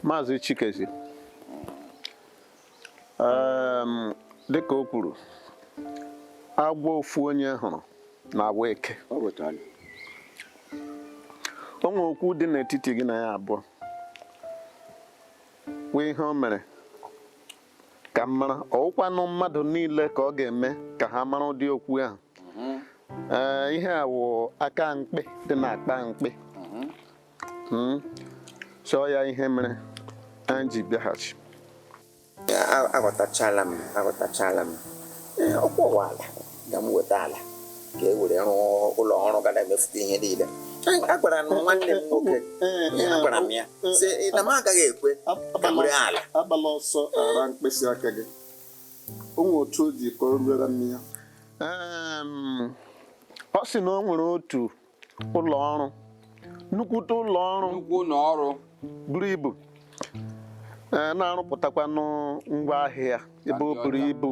Maazị Chikezi, dịka o kwuru, agwọ ofu onye hụrụ na-agba eke. O nwere okwu dị n'etiti gị na ya abụọ, wee ihe o mere ka m mara. Ọwụkwanụ mmadụ niile ka ọ ga-eme ka ha mara ụdị okwu ahụ. Ee, ihe a wụ aka mkpe dị n'akpa mkpe. Chọọ ya ihe mere anyị ji bịaghachi. Aghọtachala m, aghọtachala m. Ee, ọkwọ ala ga m weta ala ka e were rụọ ụlọ ọrụ ga na-emefute ihe niile. Agwara m nwanne m nwoke, agwara m ya sị na m agaghị ekwe ka m ree ala. Agbala ọsọ ara mkpịsị aka gị. O nwere otu o ji ka o ruere m ya. Ọ sị na o nwere otu ụlọ ọrụ, nnukwute ụlọ ọrụ, nnukwu ụlọ ọrụ buru ibu, na-arụpụtakwanụ ngwa ahịa ebe o buru ibu.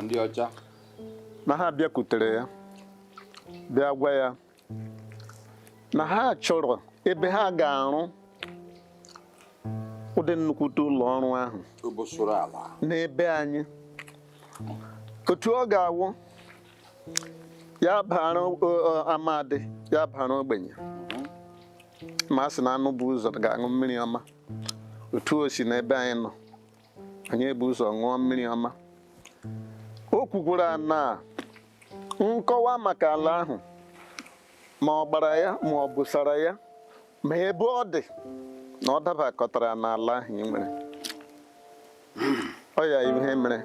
Ndị ọcha. Na ha bịakwutere ya bịa gwa ya na ha chọrọ ebe ha ga-arụ ụdị nnukwute ụlọ ọrụ ahụ obosoro ala n'ebe anyị, otu ọ ga-awụ ya bara amadi, ya bara ogbenye, ma a sị na anụ bụ ụzọ ga-aṅụ mmiri ọma. Otu o si n'ebe anyị nọ, anyị ebu ụzọ ṅụọ mmiri ọma. O kwukwara na nkọwa maka ala ahụ, ma ọ gbara ya ma ọ bụsara ya, ma ebe ọ dị na ọ dabakọtara n'ala ahụ ị nwere. Ọ ya ihe mere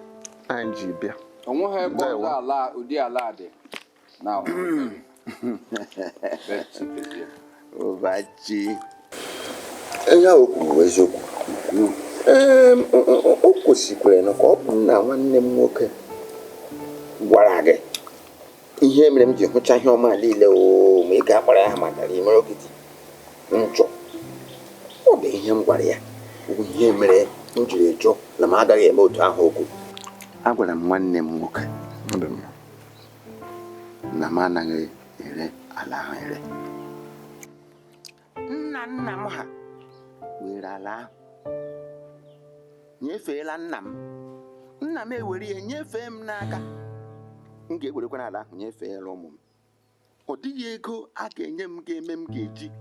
anyị ji bịa. O nweghị ebe ọzọ ala ụdị ala dị na Ụbachi. Ihe o kwuru bụ eziokwu. Ee, o kwesịkwara na ka ọ bụ na nwanne m nwoke gwara gị ihe mere m ji hụcha ihe ọma niile o, ma ị ga-akpara ya maka imere okiti nchọ. Ọ bụ ihe m gwara ya bụ ihe mere m jiri jụ na m agaghị eme otu ahụ okwu. Agwara m nwanne m nwoke na m anaghị ere ala ahụ ere. Nna nna m ha were ala ahụ nyefeela nna m. Nna m ewere ya nyefee m n'aka. M ga-ewerekwa ala ahụ nyefeela ụmụ m. Ọ dịghị ego a ga-enye m ga-eme m ga-eji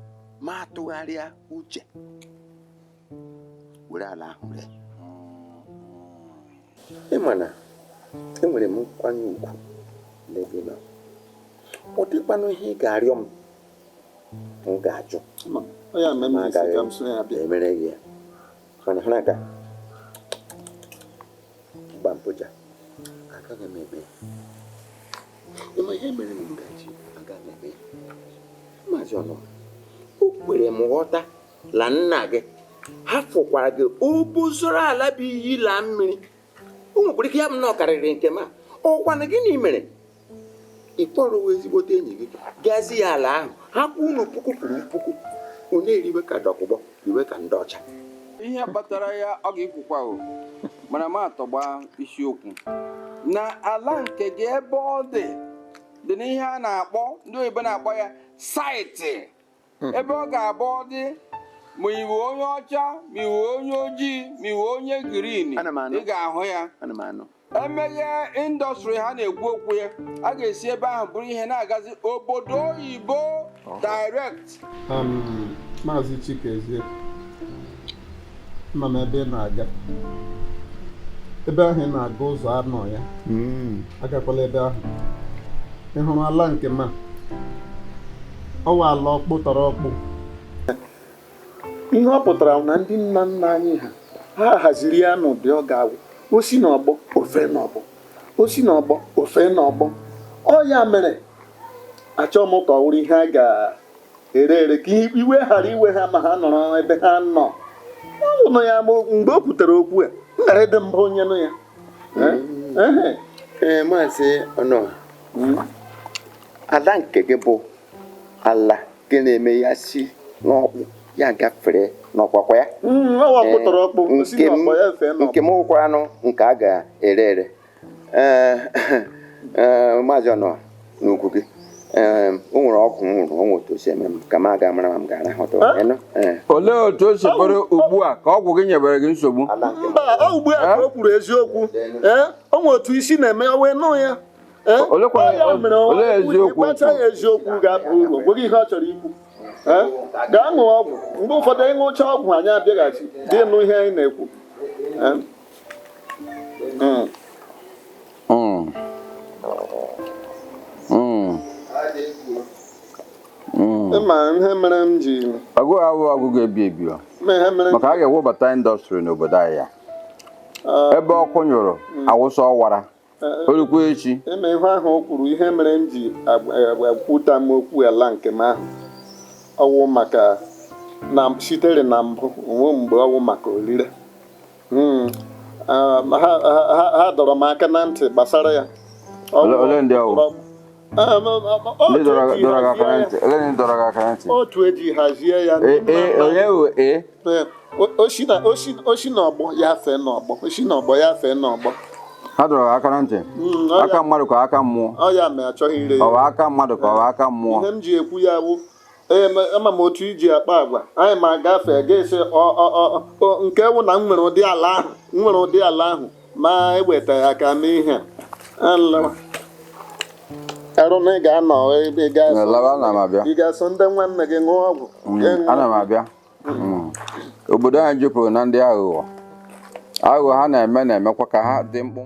ma atụgharịa uche were ala ahụ ree. Ị ma na enwere m nkwanye ugwu n'ebe ị nọ. Ọ dịkwanụ ihe ị ga-arịọ m, m ga-ajụ. Ma agaghị emere gị ya. Mana ha na-aga mgba mpụja, agaghị m eme ya. Ịma ihe mere m gaji agaghị eme ya. Maazị Ọnụma, o kwere m ghọta la nna gị ha fụkwara gị obozoro ala bụ iyi laa mmiri. O nwekwara ike ya bụ na ọ karịrị nke m a. Ọkwanụ gịnị mere ị kpọrọ ezigbote enyi gị gazi ya ala ahụ, ha kwụ unu puku kwuru puku, unu eriwe ka dọkụgbọ, riwe ka ndị ọcha. Ihe kpatara ya ọ ga-ekwukwa o, mana m atọgba isiokwu na ala nke gị ebe ọ dị dị n'ihe a na-akpọ ndị oyibo na-akpọ ya saịtị, ebe ọ ga-abụ ọ dị ma iwe onye ọcha ma iwe onye ojii ma iwe onye girin, ị ga-ahụ ya. Emeghe indọstrị ha na-ekwu okwu ya, a ga-esi ebe ahụ bụrụ ihe na-agazi obodo oyibo direct. Maazị Chikezie, ama m ebe ị na-aga. Ebe ahụ ị na-aga ụzọ anọ ya, agakwala ebe ahụ. Ị hụrụ ala nke m a? Ọ wụ ala ọkpụ tọrọ ọkpụ. Ihe ọ pụtara na ndị nna nna anyị ha haziri ya n'ụdị ọ ga-awụ osi n'ọgbọ ofe n'ọgbọ, osi n'ọgbọ ofe n'ọgbọ. Ọ ya mere achọọ m ka ọ wụrụ ihe a ga-ere ere ka iwe ghara iwe ha ma ha nọrọ ebe ha nọ. Ọ bụ ya mgbe o kwutere okwu a, M gara ịdị mbụ onye nụ ya. Ee, maazị Ọnụọha, ala nke gị bụ ala nke na-eme ya si n'ọkpụ ya gafere n'ọkwakwa ya. Ọwa kpụtọrọ ọkpụ, o si n'ọkpọ ya fee n'ọkpụ. Nke m wụkwaranụ nke a ga-ere ere. Ee, maazị Ọnụọha, n'ugwu gị, ee, o nwere ọgwụ m nwụrụ, o nwere otu o si eme m ka m aga mara ma m ga-arahụta ụra. Olee otu o si bụrụ ugbu a ka ọgwụ gị nyebere gị nsogbu? Mba, ọ ugbu a ka o kwuru eziokwu. Ee, o nwere otu isi na-eme ya wee nụ ya. Ee, ọ ya mere Olee eziokwu? Ịgbacha ya eziokwu ga-aba uru, o nweghị ihe ọ chọrọ ikwu. Ee, gaa ṅụọ ọgwụ. Mgbe ụfọdụ anyị ṅụchaa ọgwụ anyị abịaghachi dị nụ ihe anyị na-ekwu. Ee. Ịma ihe mere m ji Ọgụ awụ ọgụ ga-ebi ebi o. Ma ihe mere m Maka a ga-ewebata indọstrị n'obodo anyị ya. Ebe ọkụ nyụrụ awụsa ọwara orukwa echi. Eme ihe ahụ o kwuru, ihe mere m ji akwuta m okwu ala nke m ahụ ọwụ maka na sitere na mbụ onwe mgbe ọwụ maka orire. Ha dọrọ m aka na ntị gbasara ya. Ole ndị ọwụ? Ndị dọrọ gị aka na ntị? Ole ndị dọrọ gị aka na ntị? Otu eji hazie ya. Onye wụ e? O si n'ọgbọ ya fee n'ọgbọ, o si n'ọgbọ ya fee n'ọgbọ. Ha dọrọ gị aka na ntị? Aka mmadụ ka aka mmụọ? Ọ ya mere achọghị ire ya. Ọ bụ aka mmadụ ka ọ bụ aka mmụọ? Ihe m ji ekwu ya wụ, ama m otu iji akpa agwa anyị ma gafee ga-esi nke wụ na m nwere ụdị ala ahụ, m nwere ụdị ala ahụ ma eweta ya ka mee ihe a. Arụ na ị ga-anọ ebe ị ga-eso ndị nwanne gị ṅụọ ọgwụ. Ana m abịa. Obodo anyị jupụrụ na ndị aghụghọ. Aghụghọ ha na-eme na-emekwa ka ha dị mkpụmkpụ.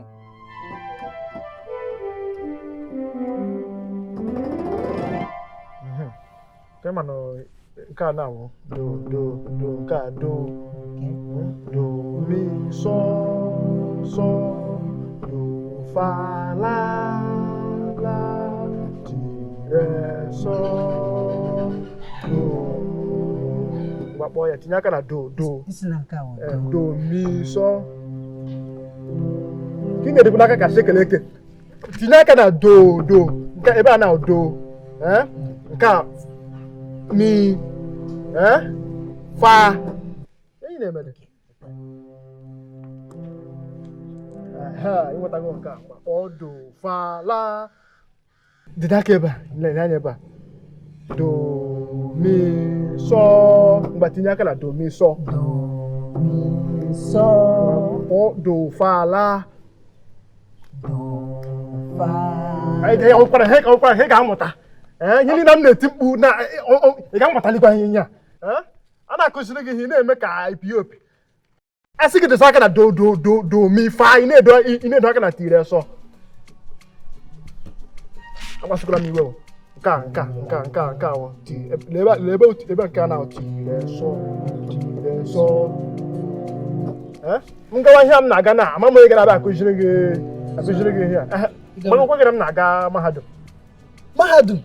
Nke a na-awụ do do do nke a do do mi so so do fa la la ti re so do. Gbakpọ ya, tinye aka na do do do mi so. Ka ị na-edekwa n'aka ka shekele eke. Tinye aka na do do nke ebe a na do, nke a mi, fa. Enyi na-emede. Ịnwetago nke a, gbakpọ do fa la. Dịda aka ebe a, lee anya ebe a. Do mi so. Mgbe tinye aka na do mi so. Do mi so. Gbakpọ do fa la. Do fa. Ihe ga-amụta. Ihe niile m na-eti mkpu na ị ga-amụtalikwa ihe ihe a. A na-akụziri gị ihe na-eme ka IPOP. A sị gị dosa aka na do do do do mi fa, ị na-edo aka na tiri sọ. Agbasikwala m iwe o. Nke a nke a nke a nke a nke a ti ebe ebe nke a na tiri sọ tiri sọ. M gawa ihe m na-aga na ama m onye gara abịa akụziri gị ihe a. Mana okwe gara m na-aga mahadum. Mahadum?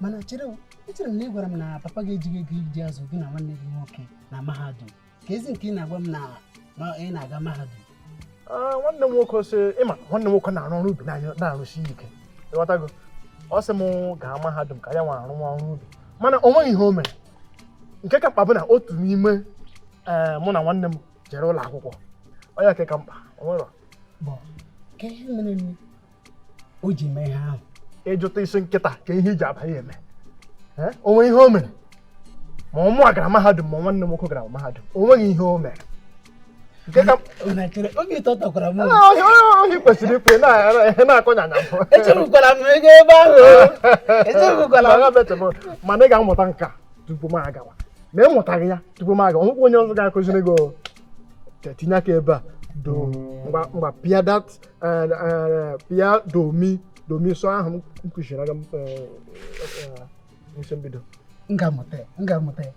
Mana chere, echere m na ị gwara m na papa gị ejighị ego iji azụ gị na nwanne gị nwoke na mahadum. Ka ezi nke ị na-agwa m na ị na-aga mahadum. Nwanne m nwoke sị, ịma nwanne m nwoke na-arụ ọrụ ubi na-arụsi ike. Ịghọtago? Ọ sị m gaa mahadum ka ya nwa arụ ọrụ ubi. Mana o nweghị ihe o mere. Nke ka mkpa bụ na otu n'ime mụ na nwanne m jere ụlọ akwụkwọ. Ọ ya nke ka mkpa, o nwere. Ka ihe mere o ji mee ihe ahụ? Ịjụta isi nkịta ka ihe iji aba ya eme. O nwere ihe o mere? Ma ọmụ a gara mahadum ma nwanne m nwoke gara mahadum, o nweghị ihe o mere. Obi ụtọ tọkwara m. Ohi kwesịrị ikwu na-akọ nyanya m. Echefukwala m ego ebe ahụ. Echefukwala m. Mana ị ga-amụta nka tupu m agawa. Ma ị mụtaghị ya tupu m agawa, onwekwa onye ọzọ ga-akụziri gị. Tinye aka ebe a do ngwa pịa dat pịa do mi do mi so ahụ m kụziri aga m n'isi mbido. M ga-amụta ya, m ga-amụta ya.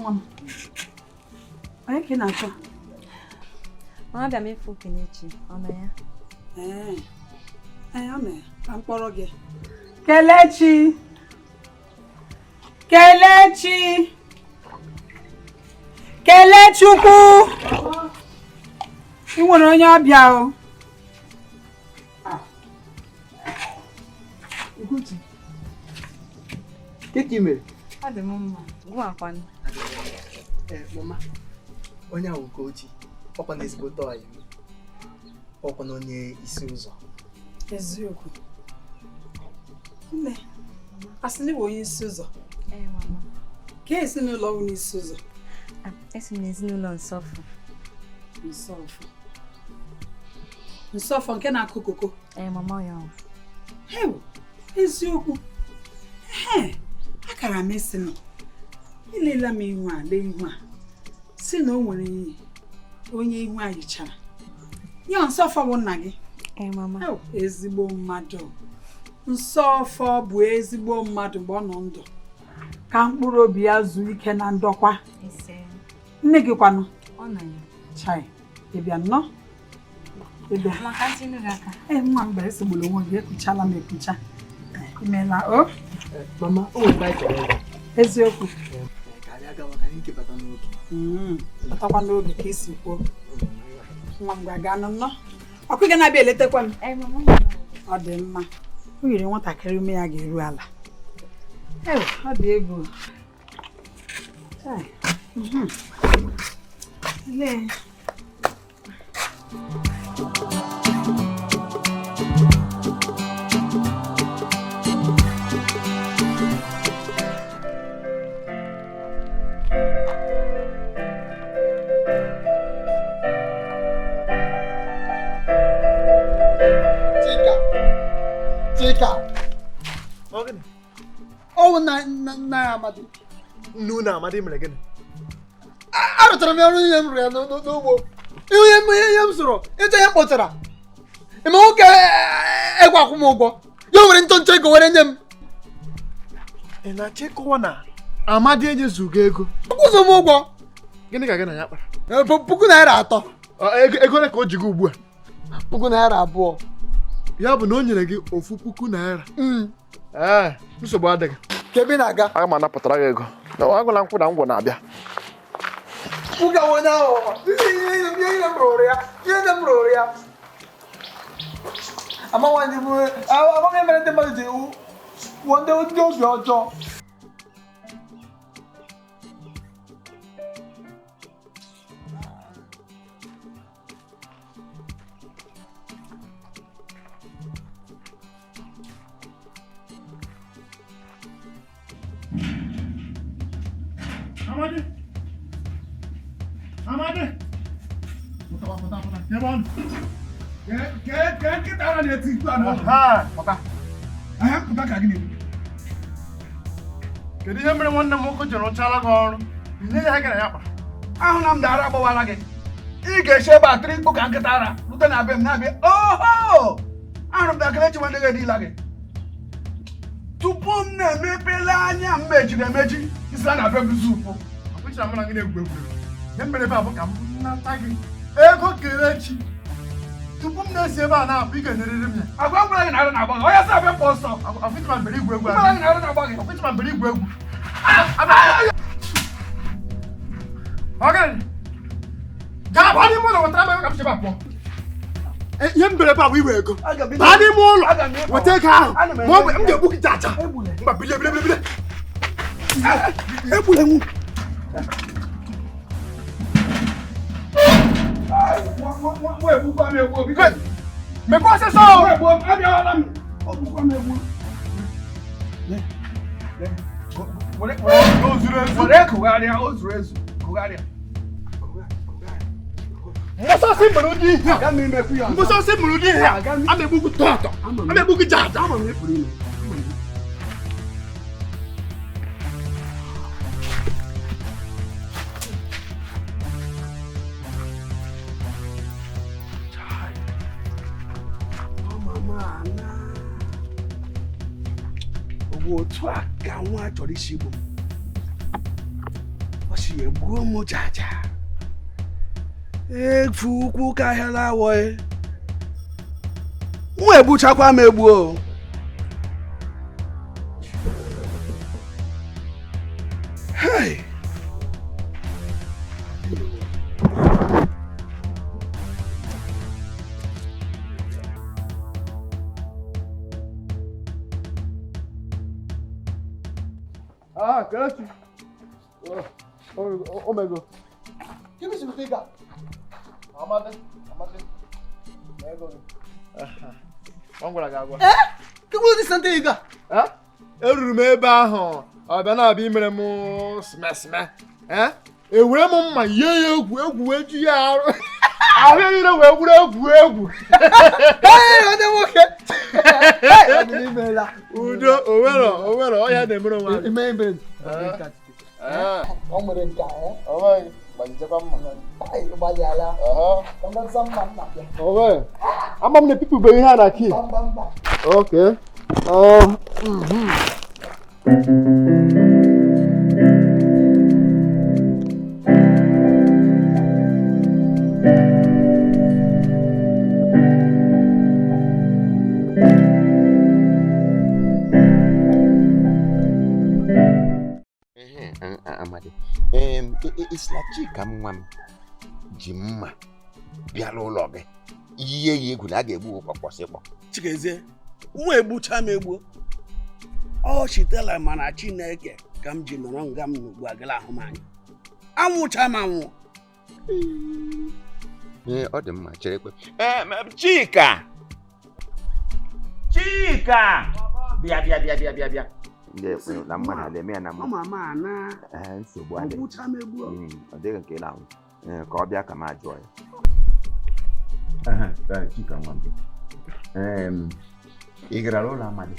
Nwa m. Onye ka ị na-achọ? Mama, abịa m ịfụ Kelechi, ọ nọ ya? Ee, ọ nọ ya. Ka m kpọrọ gị. Kelechi! Kelechi! Kelechukwu! Ị nwere onye ọbịa o? Ugochi, ke ka ị mere? Adị m mma. Gwa akwanụ. Ee, mama, onye ahụ Ugochi, ọkwa na ezigbote ọyị m, ọkwa na onye isi ụzọ. Eziokwu. Nne, asị na ị bụ onye isi ụzọ. Ee, mama. Ka ezinụlọ wụ n'isi ụzọ? Esi m n'ezinụlọ Nsọfụ. Nsọfụ. Nsọfụ nke na-akụ koko. Ee, mama ya ọ. Hew, eziokwu. Ee, akara m esi nọ. Ilela m ihu a, lee ihu a. Si na o nwere onye ihu a yichara. Ya Nsọfụ bụ nna gị. Ee, mama. Hew, ezigbo mmadụ. Nsọfụ bụ ezigbo mmadụ mgbe ọ nọ ndụ. Ka mkpụrụ obi ya zuo ike na ndokwa. Ise. Nne gị kwanụ? Ọ nọ ya. Chai, ị bịa nnọọ? Ị bịa. Maka ntị gị aka. Ee, nwa m bịara esogbula onwe gị, ekuchala m ekucha. Imeela o? Mama, o nwere ebe anyị chọrọ ịga. Eziokwu. Ka anyị agawa ka anyị kebata n'oge. Batakwa n'oge ka isi kwuo. Nwa m ga-aga nụ nnọọ. Ọkụ gị na-abịa eletakwa m. Ee, mama. Ọ dị mma. O yiri nwatakịrị ume ya ga-eru ala. Ee, ọ dị egwu. Chai. Lee. Chika! Chika! Ọ bụ nna ya Amadi. Nnu na Amadi mere gịnị? Arụchara m ọrụ ihe m rụrụ ya n'ugbo. Ihe m sụrụ, ịchọ ihe m kpọchara. Ị ma nwoke egwu akwụ m ụgwọ. Ya were nchọnchọ ego were nye m. Ị na-achọ ịkọwa na Amadi enyezugo ego? Akwụzo m ụgwọ. Gịnị ka gị na ya kpara? 3,000. Ego ole ka o ji gị ugbu a? 2,000. Ya bụ na o nyere gị ₦1,000. Ee, nsogbu adịghị. Ka ebe ị na-aga? Aga m anapụtara gị ego. Agụla nkwụ na ngwọ na-abịa. Nwoke ahụ onye aghụghọ. Ihe m rụrụ ya. Ihe m rụrụ ya. Amaghị mere ndị mmadụ ji wụọ ndị obi ọjọọ. Amadi! Amadi! Pụta, pụta, pụta. Ebe ọ nọ. Kee nkịta ara na-eti mkpu a n'ụlọ. Pụta. Ahịa mpụta ka gị na-ekwu. Kedu ihe mere nwanne m nwoke ji rụchara gị ọrụ? Nye ya gị na ya kpara. Ahụ na m dara agbawala gị. Ị ga-esi ebe a tiri mkpu ka nkịta ara rute na be m na-abịa. Oho! Ahụrụ m na Kelechi nwanne gị edila gị. Tupu m na-emepele anya m mechiri emechi, isi a na be m zupu. Akwụchara m na gị na-egwu egwuregwu. Ihe mere ebe a bụ ka m nata gị ego Kelechi. Tupu m na-esi ebe a na-apụ, ị ga-enyerịrị m ya. Agwa ngwara gị na-arụ na-agba gị. Onye sị abịa pụ ọsọ. Akwụchara m bere igwu egwu. Ngwara gị na-arụ na-agba gị. Akwụchara m bere igwu egwu. Ọ gịnị? Gaa baa n'ime ụlọ wetara m ego ka m si ebe a pụọ. Ihe m bere ebe a bụ iwe ego. Baa n'ime ụlọ weta ego ahụ. Ma ọ bụ m ga-egbu gị jaja. Mba bilie bilie bilie. Egbule m. Mekwa ọsịsọ o! Abịawala m! Ogbukwa m egbu. Were kụgharịa, o zuru ezu. Kụgharịa. Mbọsọsị mere ụdị ihe a. Mbọsọsị mere ụdị ihe a. A na-egbu gị tọọtọ. A na-egbu gị jaja. Otu a ka nwa chọrọ isi igbo. Kelechi egbuo m jaja. Efu ukwu ka ahịa na-awọ. Nwa egbuchakwa m egbuo. Hey! Ah, Kelechi. Oh, my God. Give me some figure. Amade, Amade. Ego. Ọ gwara gị agwa. Eh? Kedu ụdị sente ego a? Eruru m ebe ahụ. Ọ bịa na-abịa imere m sme sme. Eh? Ewere m mma yie ya egwu egwu wee ju ya arụ. Ahụ ya niile wee gwuru egwu egwu. Ee, onye nwoke. Udo, owero, owero, ọ ya na-emere onwe. Ime ime. Ọ nwere nke a, eh? Ọ nweghị. Gbajijekwa mma. Gbalịala. Ka m gaa mma mma bịa. Ọ nweghị. Ama m na epipụbeghị ihe a na kii. Mba mba. Okay. Amadi, isla Chika nwa m ji mma bịara ụlọ gị yie ya egwu na a ga-egbu ụkpọkpọsịkpọ. Chikezie, nwa egbucha m egbuo. Ọ chitela mana Chineke ka m ji nọrọ nga m n'ugbu a gala ahụ m anya. Anwụcha m anwụ. Ee, ọ dị mma, chere ekwe. Chika! Chika! Bịa bịa bịa bịa bịa bịa. Ndị ekwe na mmadụ ala eme ya na mmadụ. Mama na. Nsogbu adịghị. Egbucha m egbuo. Ọ dịghị nke ị na-ahụ. Ka ọ bịa ka m ajụọ ya. Chika nwa m. Ị gara ụlọ Amadi?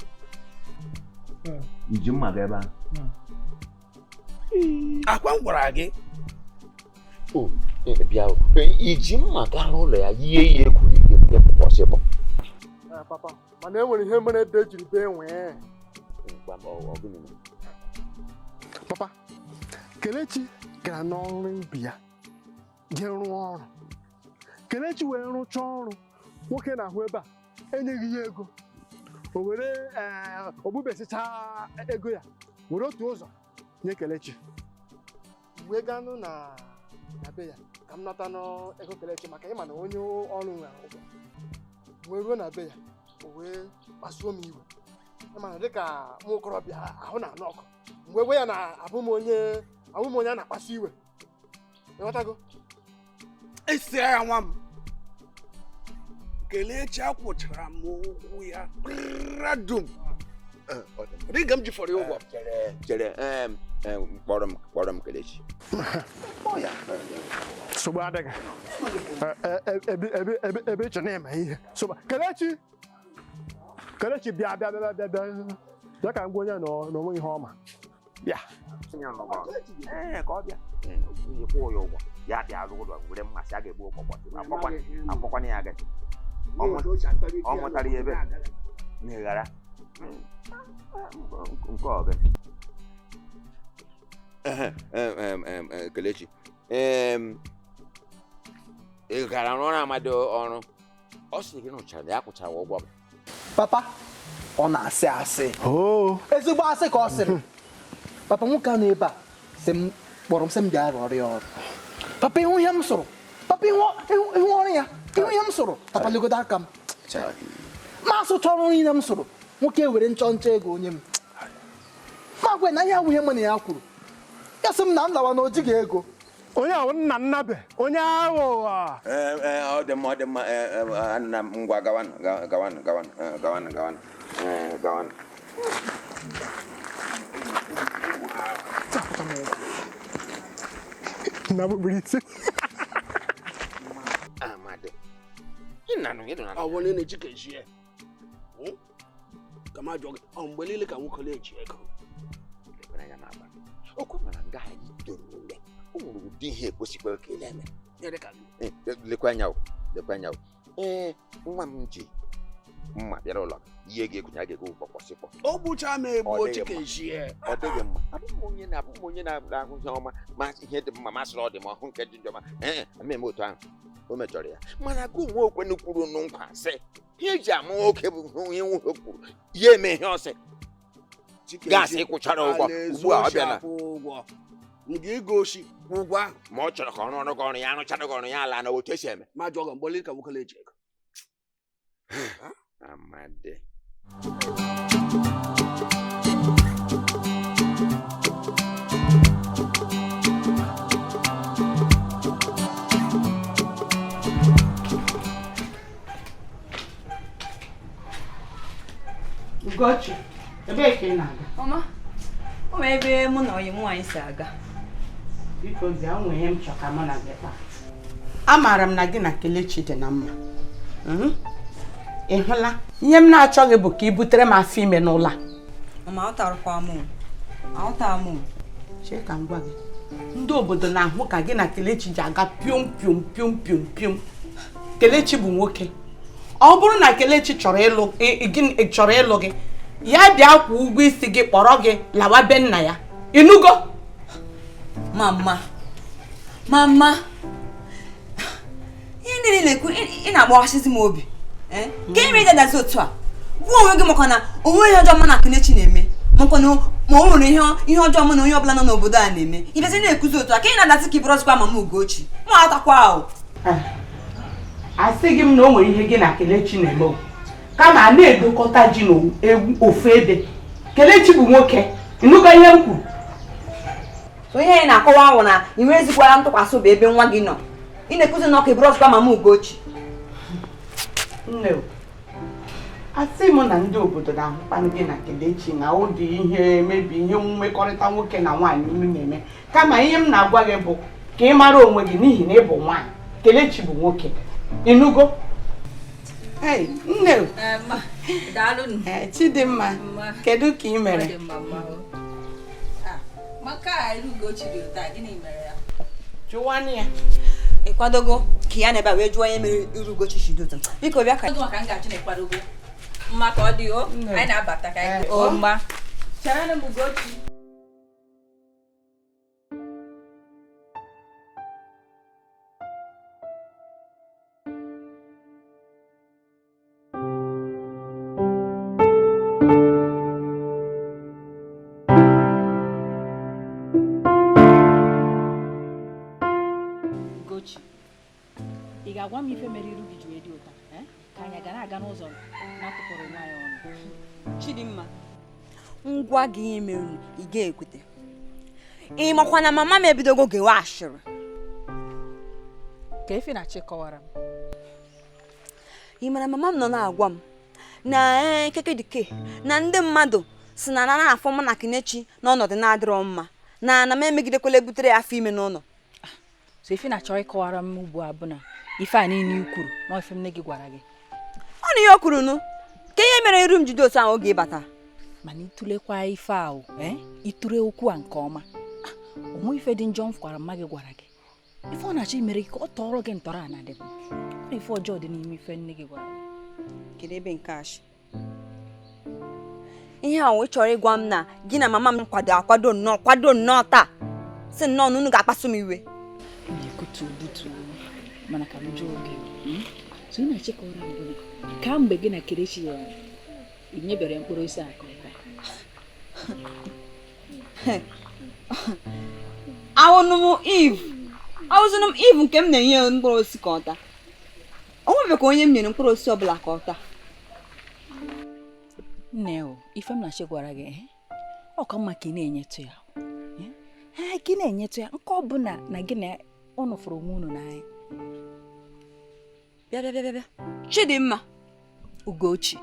Iji mma gaa ebe ahụ? Akwa m gwara gị. Bịa iji mma gaa n'ụlọ ya yie ya egwu n'ike kwụsịkpọ. Papa, mana e nwere ihe mere ede jiri bee nwee. Papa, Kelechi gara n'ọrụ ubi ya jee rụọ ọrụ. Kelechi wee rụchaa ọrụ, nwoke na-ahụ ebe a enyeghị ya ego. O were ogbubesicha ego ya were otu ụzọ nye Kelechi. Wee ganụ na be ya ka m nata n'ego Kelechi maka ịma na onye ọrụ nwere ụgwọ. Wee ruo na be ya, o wee kpasuo m iwe. Ịma na dịka nwa okorobịa ahụ na-anụ ọkụ. Mgbe gwe ya na abụ m onye a na-akpasu iwe. Ịghọtago? Esi ya nwa m. Kelechi akwụchara m ụgwọ ya radum. Dịka m ji fọrọ ya ụgwọ. Chere, kpọrọ m Kelechi. Nsogbu adịghị. Ebe ịchọ na-eme ihe. Kelechi! Kelechi bịa bịa bịa bịa bịa bịa ka m gwa onye na onwe ihe ọma. Bịa. Ka ọ bịa. Kwụọ ya ụgwọ. Ya bịa arụ ụlọ were mmasị a ga-egbu ụkpọkpọ. Akpọkwana ya agadi. Ọ mụtara ya ebe na-eghara nke ọbịa. Kelechi, ị gara rụọrọ Amadi ọrụ, ọ sị gị nụchara ya kwụchara ụgwọ gị. Papa, ọ na-asị asị. Ezigbo asị ka ọ sịrị. Papa, nwoke a nọ ebe a sị m kpọrọ m sị m bịa rụọrọ ya ọrụ. Papa, ịhụ ihe m sụrụ. Papa, ịhụ ọrụ ya. Ịhụ ihe m sụrụ. Papa, legodo aka m. Ma asụcha ọrụ niile m sụrụ. Nwoke were nchọ nchọ ego onye m. Ma gwe na ihe awụ ihe mụ na ya kwuru. Ya sị m na m lawa na o jighị ego. Onye ahụ nna nnabe, onye aghụghọ. Ọ dị mma, ọ dị mma. Nna m ngwa gawanụ, gawanụ, gawanụ, gawanụ, gawanụ, gawanụ. Na bụbụrụ isi. Amadi, ị na-anụ, ị na-anụ. Ọ bụ onye na-eji ka eji ya. Ka m ajụọ gị, ọ mgbe niile ka nwoke na-eji ego? Okwu mara nga anyị doro onwe. O nwere ụdị ihe ekwesịkwara ka ị na-eme. Lekwa anya o, lekwa anya o. Ee, nwa m ji Mma bịara ụlọ ihe ga-ekwunye ga-ekwu kpọkpọsịkpọ. O gbucha m egbu. Ọ dịghị mma. Chikezie. Ọ dịghị mma. Abụ m onye na-abụ m onye na-ahụ ihe ọma ma ihe dị mma masịrị ọ dị m ọhụ nke dị njọ ma ee eme otu ahụ o mejọrọ ya mana gụ nwa okwenu kwuru nụ nkwa sị ihe eji ama nwoke bụ ihe nwoke kwuru ya eme ihe ọsị gaasị ịkwụchara ụgwọ ugbu a ọ bịa na ụgwọ nga ego oshi kwụ ụgwọ ahụ. Ma ọ chọrọ ka ọ rụọrọ gị ọrụ ya arụchara gị ọrụ ya ala na otu esi eme. Ma jụọ gị mgbe ole ka nwoke na-eji ego. Amadi. Ugochi, ebee ka ị na-aga? Mama, o nwere ebe mụ na onye m nwaanyị si aga. Biko bịa, o nwere ihe m chọ ka mụ na gị kpaa. Amaara m na gị na Kelechi dị na mma. Ị hụla? Ihe m na-achọghị bụ ka ị butere m afọ ime n'ụlọ a. Mama, aghọtarakwa m o. Aghọtara m o. Chee ka m gwa gị. Ndị obodo na-ahụ ka gị na Kelechi ji aga piom piom piom piom piom. Kelechi bụ nwoke. Ọ bụrụ na Kelechi chọrọ ịlụ chọrọ ịlụ gị, ya bịa kwụọ ụgwọ isi gị kpọrọ gị lawa be nna ya. Ịnụgo? Mama, mama, ihe ndị niile na-ekwu ị na-agbawasịzi m obi. Ka ị mere ịdadazi otu a gbuo onwe gị maka na o nweghị ihe ọjọọ mụ na Kelechi na-eme maka na ma o nwere ihe ọjọọ mụ na onye ọbụla nọ n'obodo a na-eme. Ị bịazi na-ekuzi otu a ka ị na-adazi ka ị bụrụ ọzọkwa mama Ugochi. Mụ aghọtakwa ahụ. Asịghị m na o nwere ihe gị na Kelechi na-eme o. Kama a na-edokọta ji na ewu ofu ebe. Kelechi bụ nwoke. Ịnụgo ihe m kwuru? So ihe anyị na-akọwa ahụ na ị nwerezikwara ntụkwasị obi ebe nwa gị nọ. Ị na-ekuzi na ọka ị bụrụ ọzọkwa mama Ugochi. Nne o, asị m na ndị obodo na-ahụkwanụ gị na Kelechi na ọ dị ihe mebi ihe mmekọrịta nwoke na nwaanyị unu na-eme. Kama ihe m na-agwa gị bụ ka ị mara onwe gị n'ihi na ị bụ nwaanyị. Kelechi bụ nwoke. Ịnụgo? Hey, nne o. Chidimma, kedu ka ị mere? Jụwanụ ya. Ị kwadogo ka ya na ebe a wee jụọ onye mere iru Ugochi si dị ụtọ. Biko bịa ka mma ka ọ dị o. Anyị na-abata ka anyị o mma. Chere m Ugochi. Ugochi, ị ga-agwa m ife mere iru gị ji wee dị ụtọ ka anyị ga na-aga n'ụzọ na-atụpụrụ nwa ya ọnụ. Chidimma, ngwa gị ihe mere ị ga-ekwete. Ị makwa na mama m ebidogo gewe ashịrị. Ka ife na-achị kọwara m. Ị mara mama m nọ na-agwa m na kekedike na ndị mmadụ si na na-afọ mụ na Kelechi n'ọnọdụ na-adịrọ mma na na m emegidekwala ebutere ya afọ ime n'ụlọ. So ife na-achọ ịkọwara m ugbu a bụ na ife a niile i kwuru na ife nne gị gwara gị. Ọ na ihe o kwuru nụ ka ihe mere iru m jide otu ahụ oge ịbata. Mana ịtụlekwa ife ahụ ịtụre okwu a nke ọma. Onwe ife dị njọ m kwara mma gị gwara gị. Ife ọ na-achọ imere gị ka ọ tọọrọ gị ntọrọ ana dị. Ọ ife ọjọọ dị n'ime ife nne gị gwara gị. Kedu ebe nke achị? Ihe a ị chọrọ ịgwa m na gị na mama m kwado nnọọ taa si nnọọ na unu ga-akpasu m iwe. Na-ekutu butu mana ka m jụọ gị. So ị na-achịkọrọ m bụ ka mgbe gị na Kelechi ya ị nyebere mkpụrụ osisi akụ. Ahụnụ m Eve. Ahụzụnụ m Eve nke m na-enye mkpụrụ osisi ka ọ taa. O nwebekwa onye m nyere mkpụrụ osisi ọbụla ka ọ taa. Nne o, ife m na-achị gwara gị ọ ka mma ka ị na-enyetụ ya. Ka ị na-enyetụ ya nke ọ bụla na gị na unu fụrụ onwe unu n'anya. Bịa bịa bịa bịa. Chidimma. Ugochi.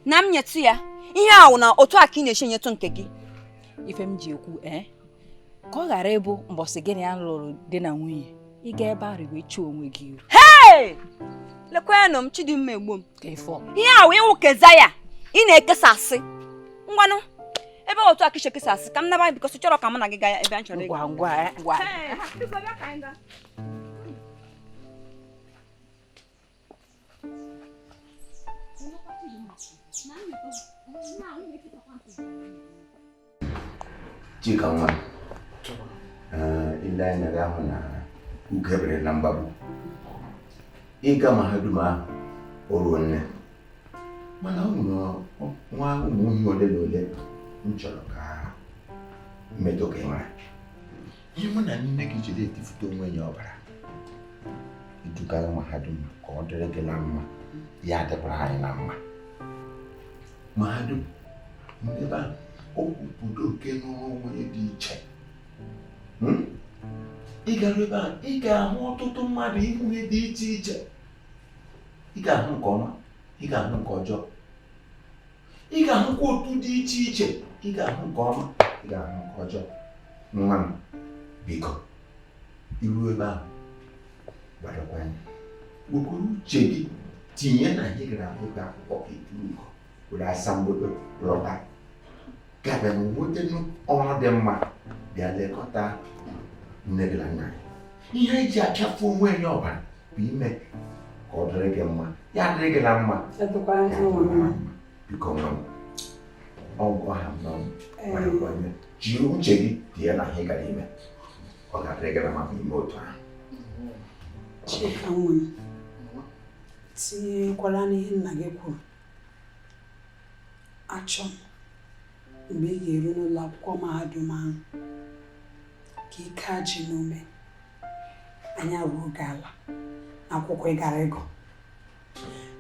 Na m nyetụ ya ihe ahụ na otu a ka ị na-esi enyetụ nke gị. Ife m ji ekwu ka ọ ghara ịbụ mbọsị gị na ya lụrụ di na nwunye ị ga ebe ahụ wee chụọ onwe gị iru. Hey! Lekwanụ m Chidimma egbo m. Ka ifo. Ihe ahụ ịwụ Kezaya ị na-ekesasị. Ngwanụ ebe otu a ka ị ekesasị ka m naba bikọs chọrọ ka mụ na gị gaa ebe anyị chọrọ ịga. Ngwa ngwa ngwa. Biko bịa ka anyị gaa. Chika nwa, ile anya gị ahụ na ugo ebere na mgbagbu ịga mahadum ahụ o ruo nne, mana ọ nwere nwa ụmụ ihe ole na ole m chọrọ ka mmetụ ka ị mara. Ihe mụ na nne gị jiri etifute onwe ya ọbara iduga mahadum ka ọ dịrị gị na mma, ya adịkwara anyị na mma. Mahadum ebe ahụ obodo nke nụrụ onwe dị iche. Ị gara ebe ahụ, ị ga-ahụ ọtụtụ mmadụ, ihu ihe dị iche iche. Ị ga-ahụ nke ọma, ị ga-ahụ nke ọjọọ, ị ga-ahụkwa otu dị iche iche, ị ga-ahụ nke ọma, ị ga-ahụ nke ọjọọ. Nwa m, biko, iru ebe ahụ gbadokwa anya, wekwuru uche gị tinye na ihe gara ịgụ akwụkwọ ka eturu ugo were asambodo lọta, gabịa na nweta ọrụ dị mma, bịa lekọta nne gị na nna gị. Ihe eji apịafu onwe ya ọbara bụ ime ka ọ dịrị gị mma, ya adịrị gị na mma. Biko nwa m, ọgwụ aha m n'ọnụ, gbadokwa anya, jiri uche gị tinye na ihe gara ime, ọ ga-adịrị gị na mma ime otu ahụ. Chika nwa m, tinyekwara n'ihe nna gị kwuru. Achọ m mgbe ị ga-eru n'ụlọ akwụkwọ mahadum ahụ ka ike ajị n'ume anya ruo gị ala na akwụkwọ ị gara ịgụ.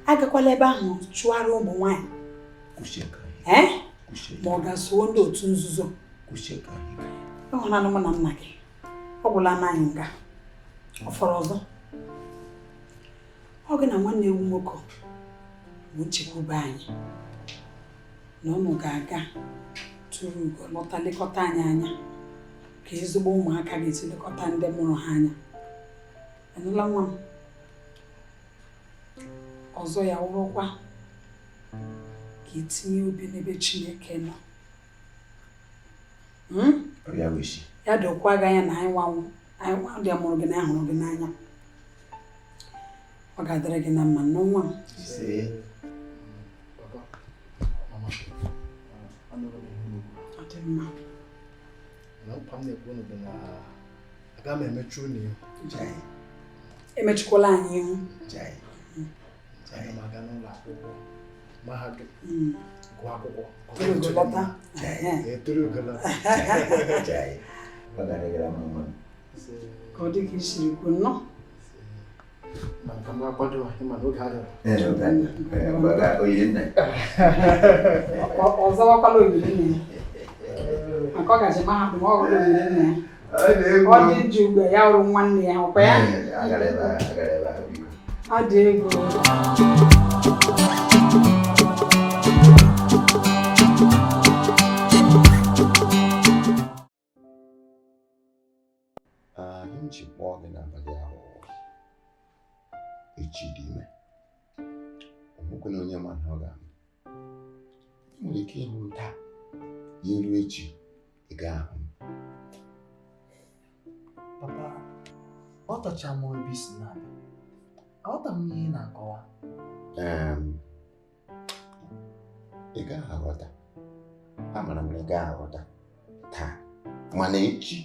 Agakwala ebe ahụ chụgharị ụmụ nwaanyị ma ọ ga-asụwo ndị otu nzuzo. Ịhụnanụ m na nna gị ọ gwụla n'anyị nga ọ fọrọ ọzọ. Ọ gị na nwanne ewu nwoke bụ nchekwube anyị na ụnụ ga-aga tụrụ ugo lọta lekọta anyị anya ka ezigbo ụmụaka ga-esi lekọta ndị mụrụ ha anya. Anụla nwa m? Ọzọ ya wụrụkwa ka itinye obi n'ebe Chineke nọ. Ya dokwa gị anya na anyị nwa ndị mụrụ gị na anyị hụrụ gị n'anya. Ọ ga-adịrị gị na mma n'nwa m. Ọ dị mma. Aga m emechu unu ihu. Emechukwala anyị ihu. Aga m aga n'ụlọ akwụkwọ mahadum gụọ akwụkwọ. Lọta. Eturu ugo lọta. Ka ọ dị ka i siri kwuo nnọọ. Ka m ga-akwado ịma na oge adịrọ. Ọ zawakwala oyiri nne ya. Maka ọ gaji mahadum ọ hụrụ oyiri nne ya. Ọ dị ji ugbo ya hụrụ nwanne ya ọkwa ya. Ọ dị ego. Ihe m ji kpọọ gị n'abalị ahụ, echi dị ime, o nwekwana onye ma na ọ ga-amụ. Ị nwere ike ịhụ m taa, ya eruo echi ị ga-ahụ m. Papa, ọ tọcha m obi si na-abịa. Aghọta m ihe ị na-akọwa. Ị gaghị aghọta. Amara m na ị gaghị aghọta taa, mana echi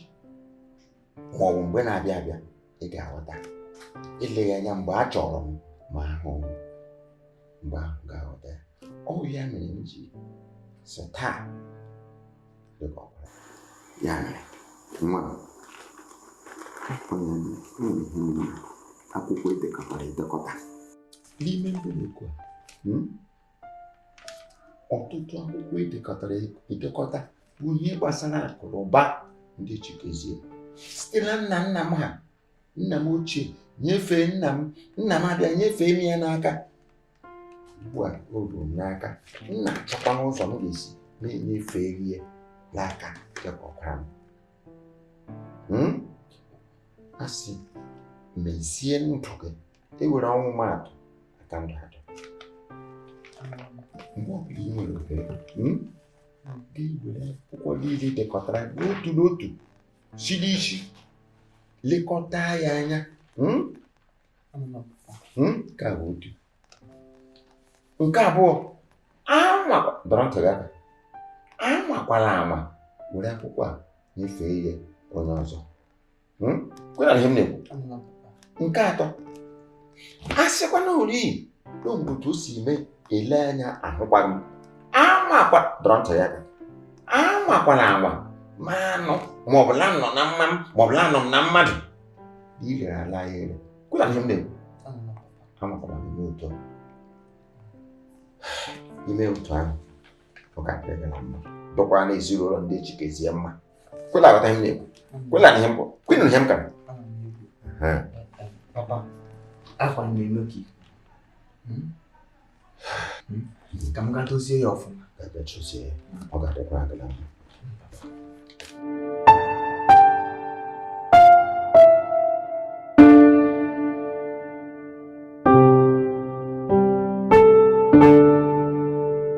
ma ọ bụ mgbe na-abịa abịa ị ga-aghọta. Eleghị anya mgbe a chọrọ m ma ahụ m, mgbe ahụ ga-aghọta ya. Ọ ya mere m ji sị taa dịka ọ gwara. Ya mere, nwa m, onye nwere ihe niile akwụkwọ edekọtara edekọta n'ime mkpụrụ a, ọtụtụ akwụkwọ edekọtara edekọta bụ ihe gbasara akụ na ụba ndị Chikezie site na nna nna m ha, nna m ochie nyefee nna m, nna m abịa nyefee m ya n'aka. Ugbu a o ruru m n'aka, m na-achọkwa n'ụzọ m ga-esi na-enyefe ihe n'aka dịka ọkwara m. A sị mezie ndụ gị, ewere ọnwụ mmadụ aka ndụ adụ. Mgbe ọbụla ị nwere ohere, gị were akwụkwọ niile dekọtara n'otu n'otu si n'isi lekọta ya anya. Nke a bụ otu. Nke abụọ, Anwakwa dọrọ ntị gị aka. Anwakwala anwa were akwụkwọ a nyefee ihe onye ọzọ. Kwena ihe m na-ekwu. Nke atọ, a sịkwana ori na otu o si mee ele anya ahụkwa m. Anwakwa dọrọ ntị gị aka. Anwakwala anwa ma anụ maọbụ la nọ na mma m maọbụ la nọ m na mmadụ. Ilere ala ya ere. Kwena ihe m na-ekwu. Anwakwala m ime otu ime otu ahụ ọ ga-adịrị gị na mma dọkwara na ezinụlọ ndị Chikezie mma. Kwela aghọta ihe m na-ekwu. Kwela na ihe m bụ kwenu ihe m kara. Papa, akwa m na-eme ka ka m gaa dozie ya ọfụma. Ga-abịa chọzie ya, ọ ga-adịkwara gị na mma.